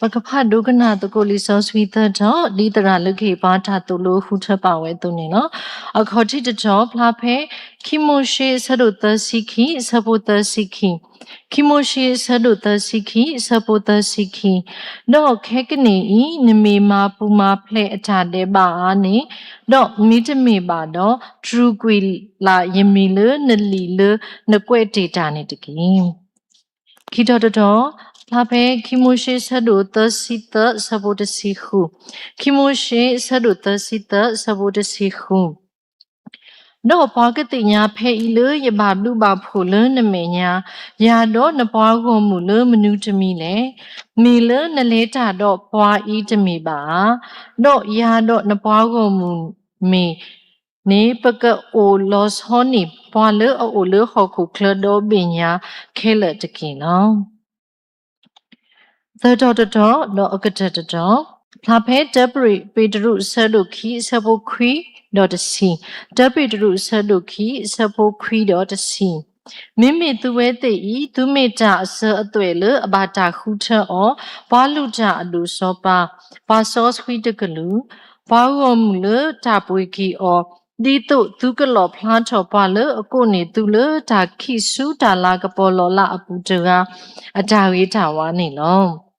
ပကဖးဒိကနၣ်သကိးလံာ်စီဆှံသၢတီၤ ဒ်သရၣ်လၢကဟ့ၣ်ပှၤတၢ်သိၣ်လိဃုထၢပာ်ဝဲအသိးန့ၣ်လီၤ. အခီၣ်ထံးတတီၤ ဖျါဖဲ ခံမိၤၡ့ အဆၢဒိၣ်သၢဆံခံ အဆၢဖိသၢဆံခံ, ခံမိၤၡ့ အဆၢဒိၣ်သၢဆံခံ အဆၢဖိသၢဆံခံ, ဒီးခဲကနံၣ်အံၤ နမ့ၢ်မၤပူၤမၤဖျဲးအတၢ်ဒဲးဘးဧါန့ၣ်, ဒီးမ့တမ့ၢ်ဘၣ်ဒီး တြူာ်ကွံာ်လၢ်ယမံၤလၢနလံာ်လၢနကွဲးတ့ၢ်တၢ်န့ၣ်တက့ၢ်. ခံတီၤတတီၤ, ဖျါဖဲ ခံမိၤၡ့ အဆၢဒိၣ်သၢဆံသၢ အဆၢဖိတဆံဃု, ခံမိၤၡ့ အဆၢဒိၣ်သၢဆံသၢ အဆၢဖိတဆံဃု, ဒီးပှၤကသ့ၣ်ညါဖဲအံၤလၢယဘၣ်ဘျုးဘၣ်ဖှိၣ်လၢနမဲာ်ညါ, ယၤဒီးနပှၤဂီၢ်မုၢ်လၢမနုၤတမံၤလဲၣ်. မ့ၢ်လၢနလဲၤတၢ်ဒီးပှၤအံၤတမ့ၢ်ဘၣ်ဧါ. ဒီးယၤဒီးနပှၤဂီၢ်မုၢ်မ့ၢ်န့ၣ် ပကအိၣ်လီၤဆီန့ၢ် ပှၤလၢအအိၣ်လၢဟီၣ်ခိၣ်ချၢဒီဘ့ၣ်ညါခဲလၢာ်တက့ၢ်လီၤ. သၢတီၤတတီၤ ဒီးအကတၢၢ်တတီၤ, ဖျါဖဲ တၢပ့းတရူး အဆၢဒိၣ်ခံ အဆၢဖိခွံဒီးတဆံ, တၢပ့းတရူး အဆၢဒိၣ်ခံ အဆၢဖိခွံဒီးတဆံ, မ့မ့ၢ်သုဝဲသ့ၣ်အံၤ သုမ့ၢ်တၢ်အစၢၤအသွဲၣ်လၢအဘၣ်တၢ်ဃုထၢအီၤ, ပှၤလုၢ်တၢ်အဒိၣ်စီၤပၤ, ပှၤစီဆှံတကလုာ်, ပှၤဂီၢ်မုၢ်လၢတၢ်ပှ့ၤက့ၤအီၤ, ဒ်သိးသုကလီၣ်ဖျါထီၣ်ပှၤလၢအကိးန့ၢ်သုလၢတၢ်ခံးဆူတၢ်လၤကပီၤလီၤလးအပူၤတဂၤ အတၢ်ဂ့ၤတၢ်ဝါန့ၣ်လီၤ.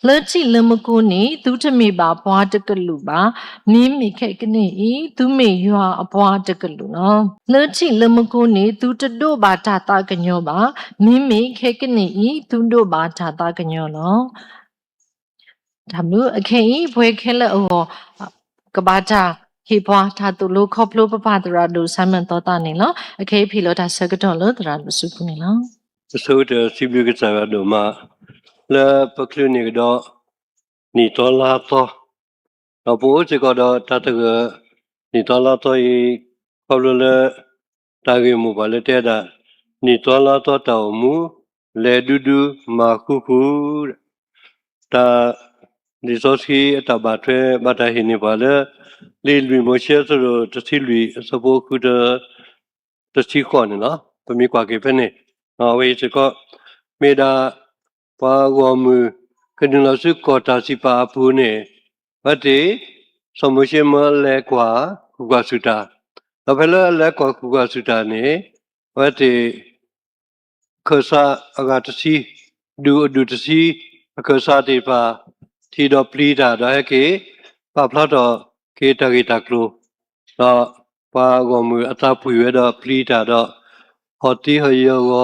လၢထံးလၢမူခိၣ်န့ၣ် သုတမ့ၢ်ဘၣ်ပှၤတကလုာ်ဘၣ်, မ့မ့ၢ်ခဲကနံၣ်အံၤ သုမ့ၢ်ယွၤအပှၤတကလုာ်လီၤ. လၢထံးလၢမူခိၣ်န့ၣ် သုတဒိးဘၣ်တၢ်သးကညီၤဘၣ်, မ့မ့ၢ်ခဲကနံၣ်အံၤ သုဒိးဘၣ်တၢ်သးကညီၤလီၤ. တၢ်ဘျုး အခဲအံၤ ပှၤခဲလၢာ်အဂီၢ် ကဘၣ်တၢ်ဟ့ၣ်ပှၤတၢ်သိၣ်လိခီဖျိပပၢ်သရၣ်ဒိၣ် Simon သီသးန့ၣ်လီၤ. အခဲအံၤ ဖဲလီၤတၢ်ဆၢကတီၢ်လၢသရၣ်ဒိၣ်စုပူၤန့ၣ်လီၤ. ပဆၢကတီၢ်စံးဘျုးကစၢ်ယွၤဒိၣ်မး လၢပချုးန့ၢ်ကဒီး နံၣ်သီလါသီ ဒီးပအိၣ်စ့ၢ်ကီးဒီးတၢ်သဂၢၢ် နံၣ်သီလါသီအံၤ ခီဖျိလၢ တၢ်ဂ့ၢ်မိၢ်ပှၢ်လၢတဲဒၣ် နံၣ်သီလါသီတၢ်အိၣ်မူ လဲၤဒူဒူ မၤဃူဃူ တၢ်လံာ်စီဆှံအတၢ်ဘၣ်ထွဲဘၣ်တၢ်ဟ့ၣ်န့ၢ်ပှၤလၢ လံာ်လွံၢ်မိၤၡ့ အဆၢဒိၣ်တဆံလွံၢ် အဆၢဖိဃု တဆံဃိးန့ၣ်လီၤ. ပမ့ၢ်ကွၢ်က့ၤဖဲန့ၣ် အဝဲအံၤစ့ၢ်ကီး မ့ၢ်ဒၣ် ပှၤဂီၢ်မုၢ် ကနုာ်လီၤဆူကီၢ်တၢ်စံးပာ်အပူၤန့ၣ် အဝဲသ့ၣ် စီၤမိၤၡ့မၢလဲၤကွၢ် ဃုာ်ကွၢ်ဆူၣ်တၢ်, ဒီးဖဲလၢအလဲၤကွၢ်ဃုာ်ကွၢ်ဆူၣ်တၢ်န့ၣ် အဝဲသ့ၣ် အခၢၣ်စးအဂၤတဆံ, ဒူၣ်အဒူၣ်တဆံ အခၢၣ်စးသ့ၣ်တဖၣ် ထံၣ်ဒီးပျံၤတၢ် ဒီးဟဲက့ၤ ပာ်ဖျါထီၣ်က့ၤတၢ်ဂ့ၢ်တၢ်ကျိၤ, ဒီးပှၤဂီၢ်မုၢ်အသးပှံၢ်ဝဲဒီးပျံၤတၢ်ဒီး ဟီၣ်သံဟီၣ်ယၢၤ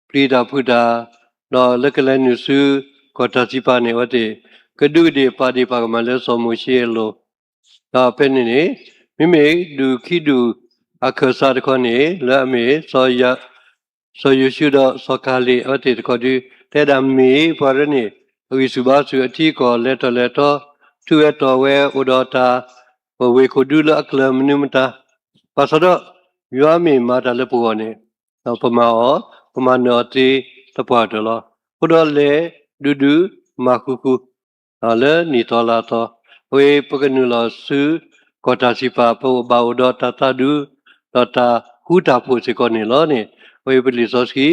အဂီၢ် ပျံၤတၢ်ဖုးတၢ်, ဒီးလၢကလဲၤနုာ်ဆူ ကီၢ်တၢ်စံးပာ်န့ၣ် အဝဲသ့ၣ် ကဒူးကဒ့ၣ်ပာ်ဒ့ၣ်ပာ်ကမၣ်လၢစီၤမိၤၡ့အလိၤ, ဒီးဖဲန့ၣ်န့ၣ် မ့မ့ၢ်ဒူၣ်ခံဒူၣ်အခၢၣ်စးတခီန့ၣ် လၢအမ့ၢ် စီၤယိၤၡူဒီးစီၤကၤလ့း အဝဲသ့ၣ်တခီဒု တဲဒၣ်မ့ၢ်ပှၤရၢန့ၣ် အဂံၢ်ဆူၣ်ဘါဆူၣ် အထံအကီၢ်လဲၤထီၣ်လဲၤထီ ထူးဝဲတီၤဝဲ အိၣ်ဒီးတၢ်ဝ့ၢ်ခိၣ်ဒူလၢအကျၢၤမနုၤမတၤ, ဘၣ်ဆၣ်ဒီး ယွၤမ့ၢ်မၤတၢ်လၢပဂီၢ်န့ၣ် ပမၤအီၤ ပမၤနၢၤအီၤသ့တပှၢ်တၢၢ်လီၤ. အဃိဒီးလဲၤဒူဒူ မၤဃူဃူ လၢနံၣ်သီလါသီ, အဝဲပကနုာ်လီၤဆူ ကီၢ်တၢ်စံးပာ် ပဘၣ်အိၣ်ဒီးတၢ်သးဒူ ဒီးတၢ်ဃူတၢ်ဖိးစ့ၢ်ကီးန့ၣ်လီၤန့ၣ် အဝဲပလံာ်စီ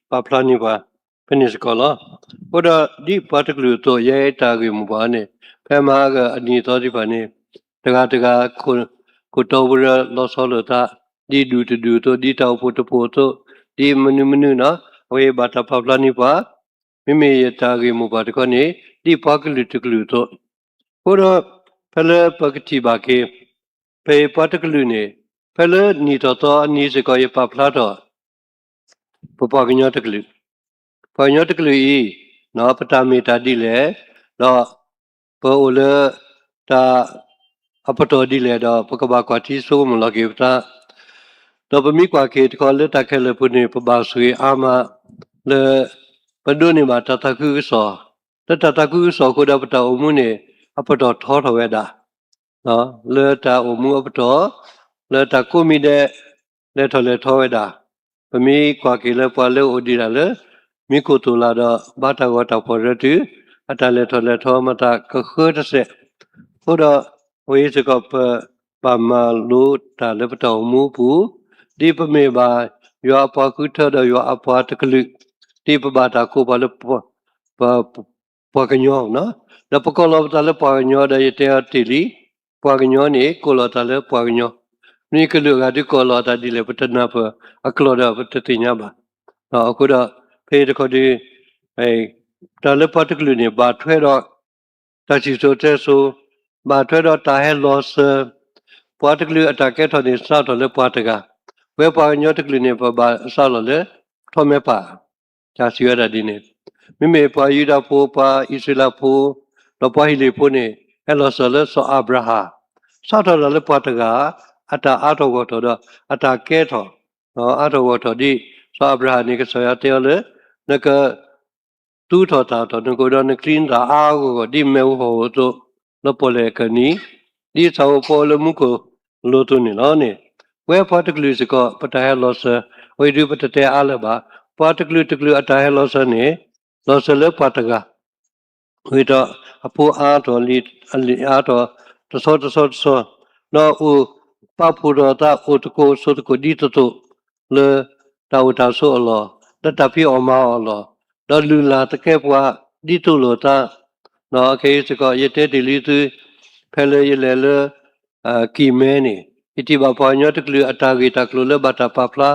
ဆှံ ပာ်ဖျါန့ၢ်ပှၤ ဖဲန့ၣ်စ့ၢ်ကီးလီၤ. အဃိဒီးဒ်ပှၤတကလုာ်အသိး ယဲအတၢ်ဂ့ၢ်မိၢ်ပှၢ်န့ၣ် ဖဲမဟါကအနံၤအသီသ့ၣ်တဖၣ်န့ၣ် တဂၤတဂၤ ခိၣ်တီပရၢလီၤဆီလိာ်သး ဒ်ဒူၣ်တဒူၣ်အသိး ဒ်တၢ်အိၣ်ဖှိၣ်တဖှိၣ်အသိး ဒ်မနုၤမနုၤနီၤ အဝဲဘၣ်တၢ်ပာ်ဖျါန့ၢ်ပှၤ မ့မ့ၢ်ယတၢ်ဂ့ၢ်မိၢ်ပှၢ်တခီန့ၣ် ဒ်ပှၤကလုာ်တကလုာ်အသိး, အဃိဒီး ဖဲလၢပကထံၣ်ဘၣ်က့ၤ ဖဲပှၤတကလုာ်န့ၣ် ဖဲလၢနံၣ်ထီၣ်သီအနံၤစ့ၢ်ကီး ယပာ်ဖျါထီၣ် ပပှၤကညီတကလုာ်, ပှၤကညီတကလုာ်အံၤ ပတၢ်မ့ၢ်တၢ်ဒ်လဲၣ်, ဒီးပအိၣ်လၢတၢ် အပတီၢ်ဒ်လဲၣ်ဒီး ပကဘၣ်ကွၢ်ထံဆိကမိၣ်လီၤက့ၤပသး, ဒီးပမ့ၢ်ကွၢ်က့ၤတခီလၢတၢ်ခဲလၢာ်ပူၤန့ၣ် ပဘၣ်ဆိၣ်ဂ့ၤအါမးလၢ ပဒိးန့ၢ်ဘၣ်တၢ်သးခုကစီၣ်, လၢတၢ်သးခုကစီၣ်အဃိဒီးပတၢ်အိၣ်မူန့ၣ် အပတီၢ်ထီထီၣ်ဝဲဒၣ် လၢတၢ်အိၣ်မူအပတီၢ်, လၢတၢ်ကိးမံၤဒဲး လဲၤထီၣ်လဲၤထီဝဲဒၣ်, ပမ့ၢ်ကွၢ်က့ၤလၢပှၤလၢအအိၣ်ဒံးဒၣ်လၢ မံခိၣ်သိၣ်လာ်ဒီး ဘါတၢ်ဂီၤတၢ်ဖီၣ်ရၢတုၤ အတၢ်လဲၤထီၣ်လဲၤထီမၤသးကဃၢတစဲး, အဃိဒီး အဝဲစ့ၢ်ကီး ပဘၣ်မၤလိတၢ်လၢပတၢ်အိၣ်မူအပူၤ, ဒ်ပမ့ၢ်ဘၣ်ယွၤအပှၤဃုထၢဒီးယွၤအပှၤတကလုာ်, ဒ်ပဘၣ်တၢ်ကိးပှၤလၢ ပ ပှၤကညီနီၤ. ဒီးပကိးလီၤပသးလၢပှၤကညီဒီး ယတဲအီၤတ့ၢ်လံ, ပှၤကညီန့ၣ် ကိးလီၤသးလၢပှၤကညီ, မ့ၢ်ကလုာ်အဂၤဒုးကိးလီၤအသးဒ်လဲၣ် ပတနၢ်ပၢၢ်, အကျိာ်ဒီးပတသ့ၣ်ညါဘၣ်. အဃိဒီး ဖဲတခီဒုး တၢ်လၢပှၤတကလုာ်န့ၣ် ဘၣ်ထွဲဒီး တၢ်စံၣ်စိၤတဲစိၤ, ဘၣ်ထွဲဒီးတၢ်ဟဲလီၤစၢၤ, ပှၤတကလုာ်အတၢ်ကဲထီၣ်န့ၣ် စးထီၣ်လၢပှၤတဂၤ, ဝဲပှၤကညီတကလုာ်န့ၣ် ပဘၣ်စးလီၤလၢ ထီၣ်မဲာ်ပၢ်, တၢ်စံးဝဲဒၣ်ဒ်န့ၣ်, မ့မ့ၢ်ပှၤယူဒၤဖိ, ပှၤအံၣ်စရ့လးဖိ, ဒီးပှၤဟံၣ်လ့ၣ်ဖိန့ၣ် ဟဲလီၤစၢၤလၢစီၤအၤဘြၤဟၣ်, စးထီၣ်ဒၣ်လၢပှၤတဂၤ အတၢ်အါထီၣ်ဂီၢ်ထီၣ်ဒီး အတၢ်ကဲထီၣ် အါထီၣ်ဂီၢ်ထီၣ်ဒ် စီၤအၤဘြၤဟၣ်န့ၣ် ကစၢ်ယွၤတဲအီၤလၢ နက သူၣ်ထီၣ်သၣ်ထီၣ်နကိာ်ဒီး နချံနသၣ်အါအါဂီၢ်ဂီၢ် ဒ်မ့ၣ်အူဟီၣ်အသိး လၢပီၣ်လဲၣ်ကၢၢ်နံၤ, ဒ်ဆၣ်ဧိၤဖီဧိၤလၢမူခိၣ်လိၤအသိးန့ၣ်လီၤန့ၣ်. ပဝဲပှၤတကလုာ်စ့ၢ်ကီး ပတၢ်ဟဲလီၤစၢၤ အဝဲဒုးပတတဲအါလၢၤဘၣ်. ပှၤတကလုာ်တကလုာ်အတၢ်ဟဲလီၤစၢၤန့ၣ် လီၤစၢၤလၢပှၤတဂၤ ဝံၤဒီးအဖိအါထီၣ်လံၤ, အလံၤအါထီၣ် တဆီတဆီတဆီ, ဒီးအိၣ်ပာ်ဖှိၣ်ထီၣ်အသး အိၣ်သကိးဆိးသကိးဒ်သိးသိး လၢတၢ်အိၣ်တၢ်ဆိးအလီၢ်, လၢတၢ်ဖံးအီၣ်မၤအီၣ်အလီၢ်, ဒီးလုၢ်လၢ်သကဲးပဝးဒ်သိးလိာ်သး, ဒီးခဲအံၤစ့ၢ်ကီး ယတဲတ့ၢ်လံသု ဖဲလၢယလဲၤလၢ ကံၢ်မဲန့ၣ် ယထံၣ်ဘၣ်ပှၤကညီတကလုာ်အတၢ်ဂ့ၢ်တၢ်ကျိၤလၢဘၣ်တၢ်ပာ်ဖျါ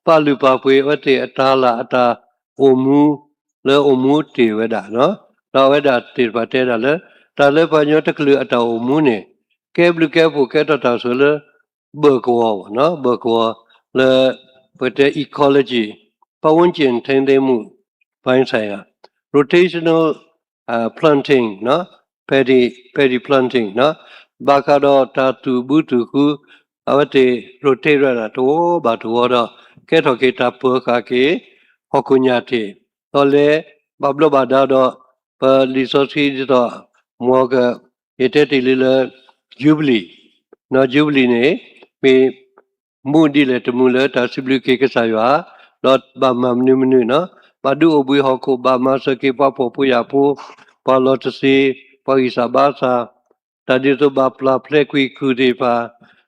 ပာ်လုၢ်ပာ်ပှ့ၤအဝဲသ့ၣ်အတၢ်လၢ်အတၢ်အိၣ်မူ လၢအိၣ်မူတ့ၢ်ဝဲဒၣ်, ဒီးအဝဲဒၣ်သ့ၣ်တဖၣ်တဲဒၣ်လၢ တၢ်လၢပှၤကညီတကလုာ်အတၢ်အိၣ်မူန့ၣ် ကဲဘျုးကဲဖှိၣ်ကဲထီၣ်တၢ်ဆိၣ်လၢ ဘၢၣ်ကဝီၤ, ဘၢၣ်ကဝီၤလၢ ပကတဲ ecology ပတ်ဝန်းကျင်ထိန်းသိမ်းမှုပိုင်းဆိုင်ရာ rotational planting, paddy planting ဘၣ်ဃးဒီးတၢ်သူၣ်ဘုသူၣ်ခု အဝဲသ့ၣ် rotate ဝဲဒၣ်တဝီဘၣ်တဝီဒီး ကဲထီၣ်က့ၤတၢ်ပၢၤဃာ်က့ၤ ဟီၣ်ခိၣ်ညၣ်တ့ၢ်, ဒီးလဲၤဘၣ်ဘျီးဘၣ်ဒါဒီး ပလံာ်စီဆှံဒ်သိး မ်က ယတဲတ့ၢ်လံလၢ jubilee, jubilee န့ၣ် မ့ၢ် မူဒ်လဲၣ်တမူလၢတၢ်စံးဘျုးက့ၤကစၢ်ယွၤ, ဒီးဘၣ်မၤမနုၤမနုၤနီၤ, ဘၣ်ဒုးအိၣ်ဘှံးဟီၣ်ခိၣ်, ဘၣ်မၤစၢၤက့ၤပှၤဖှီၣ်ဖိယာ်ဖိ, ပှၤလီၤတသ့, ပှၤဂံၢ်စၢ်ဘါစၢ်, တၢ်ဒ်သိးဘၣ်ပျၢ်ဖျဲးကွံာ်ကုၢ်သ့ၣ်တဖၣ်,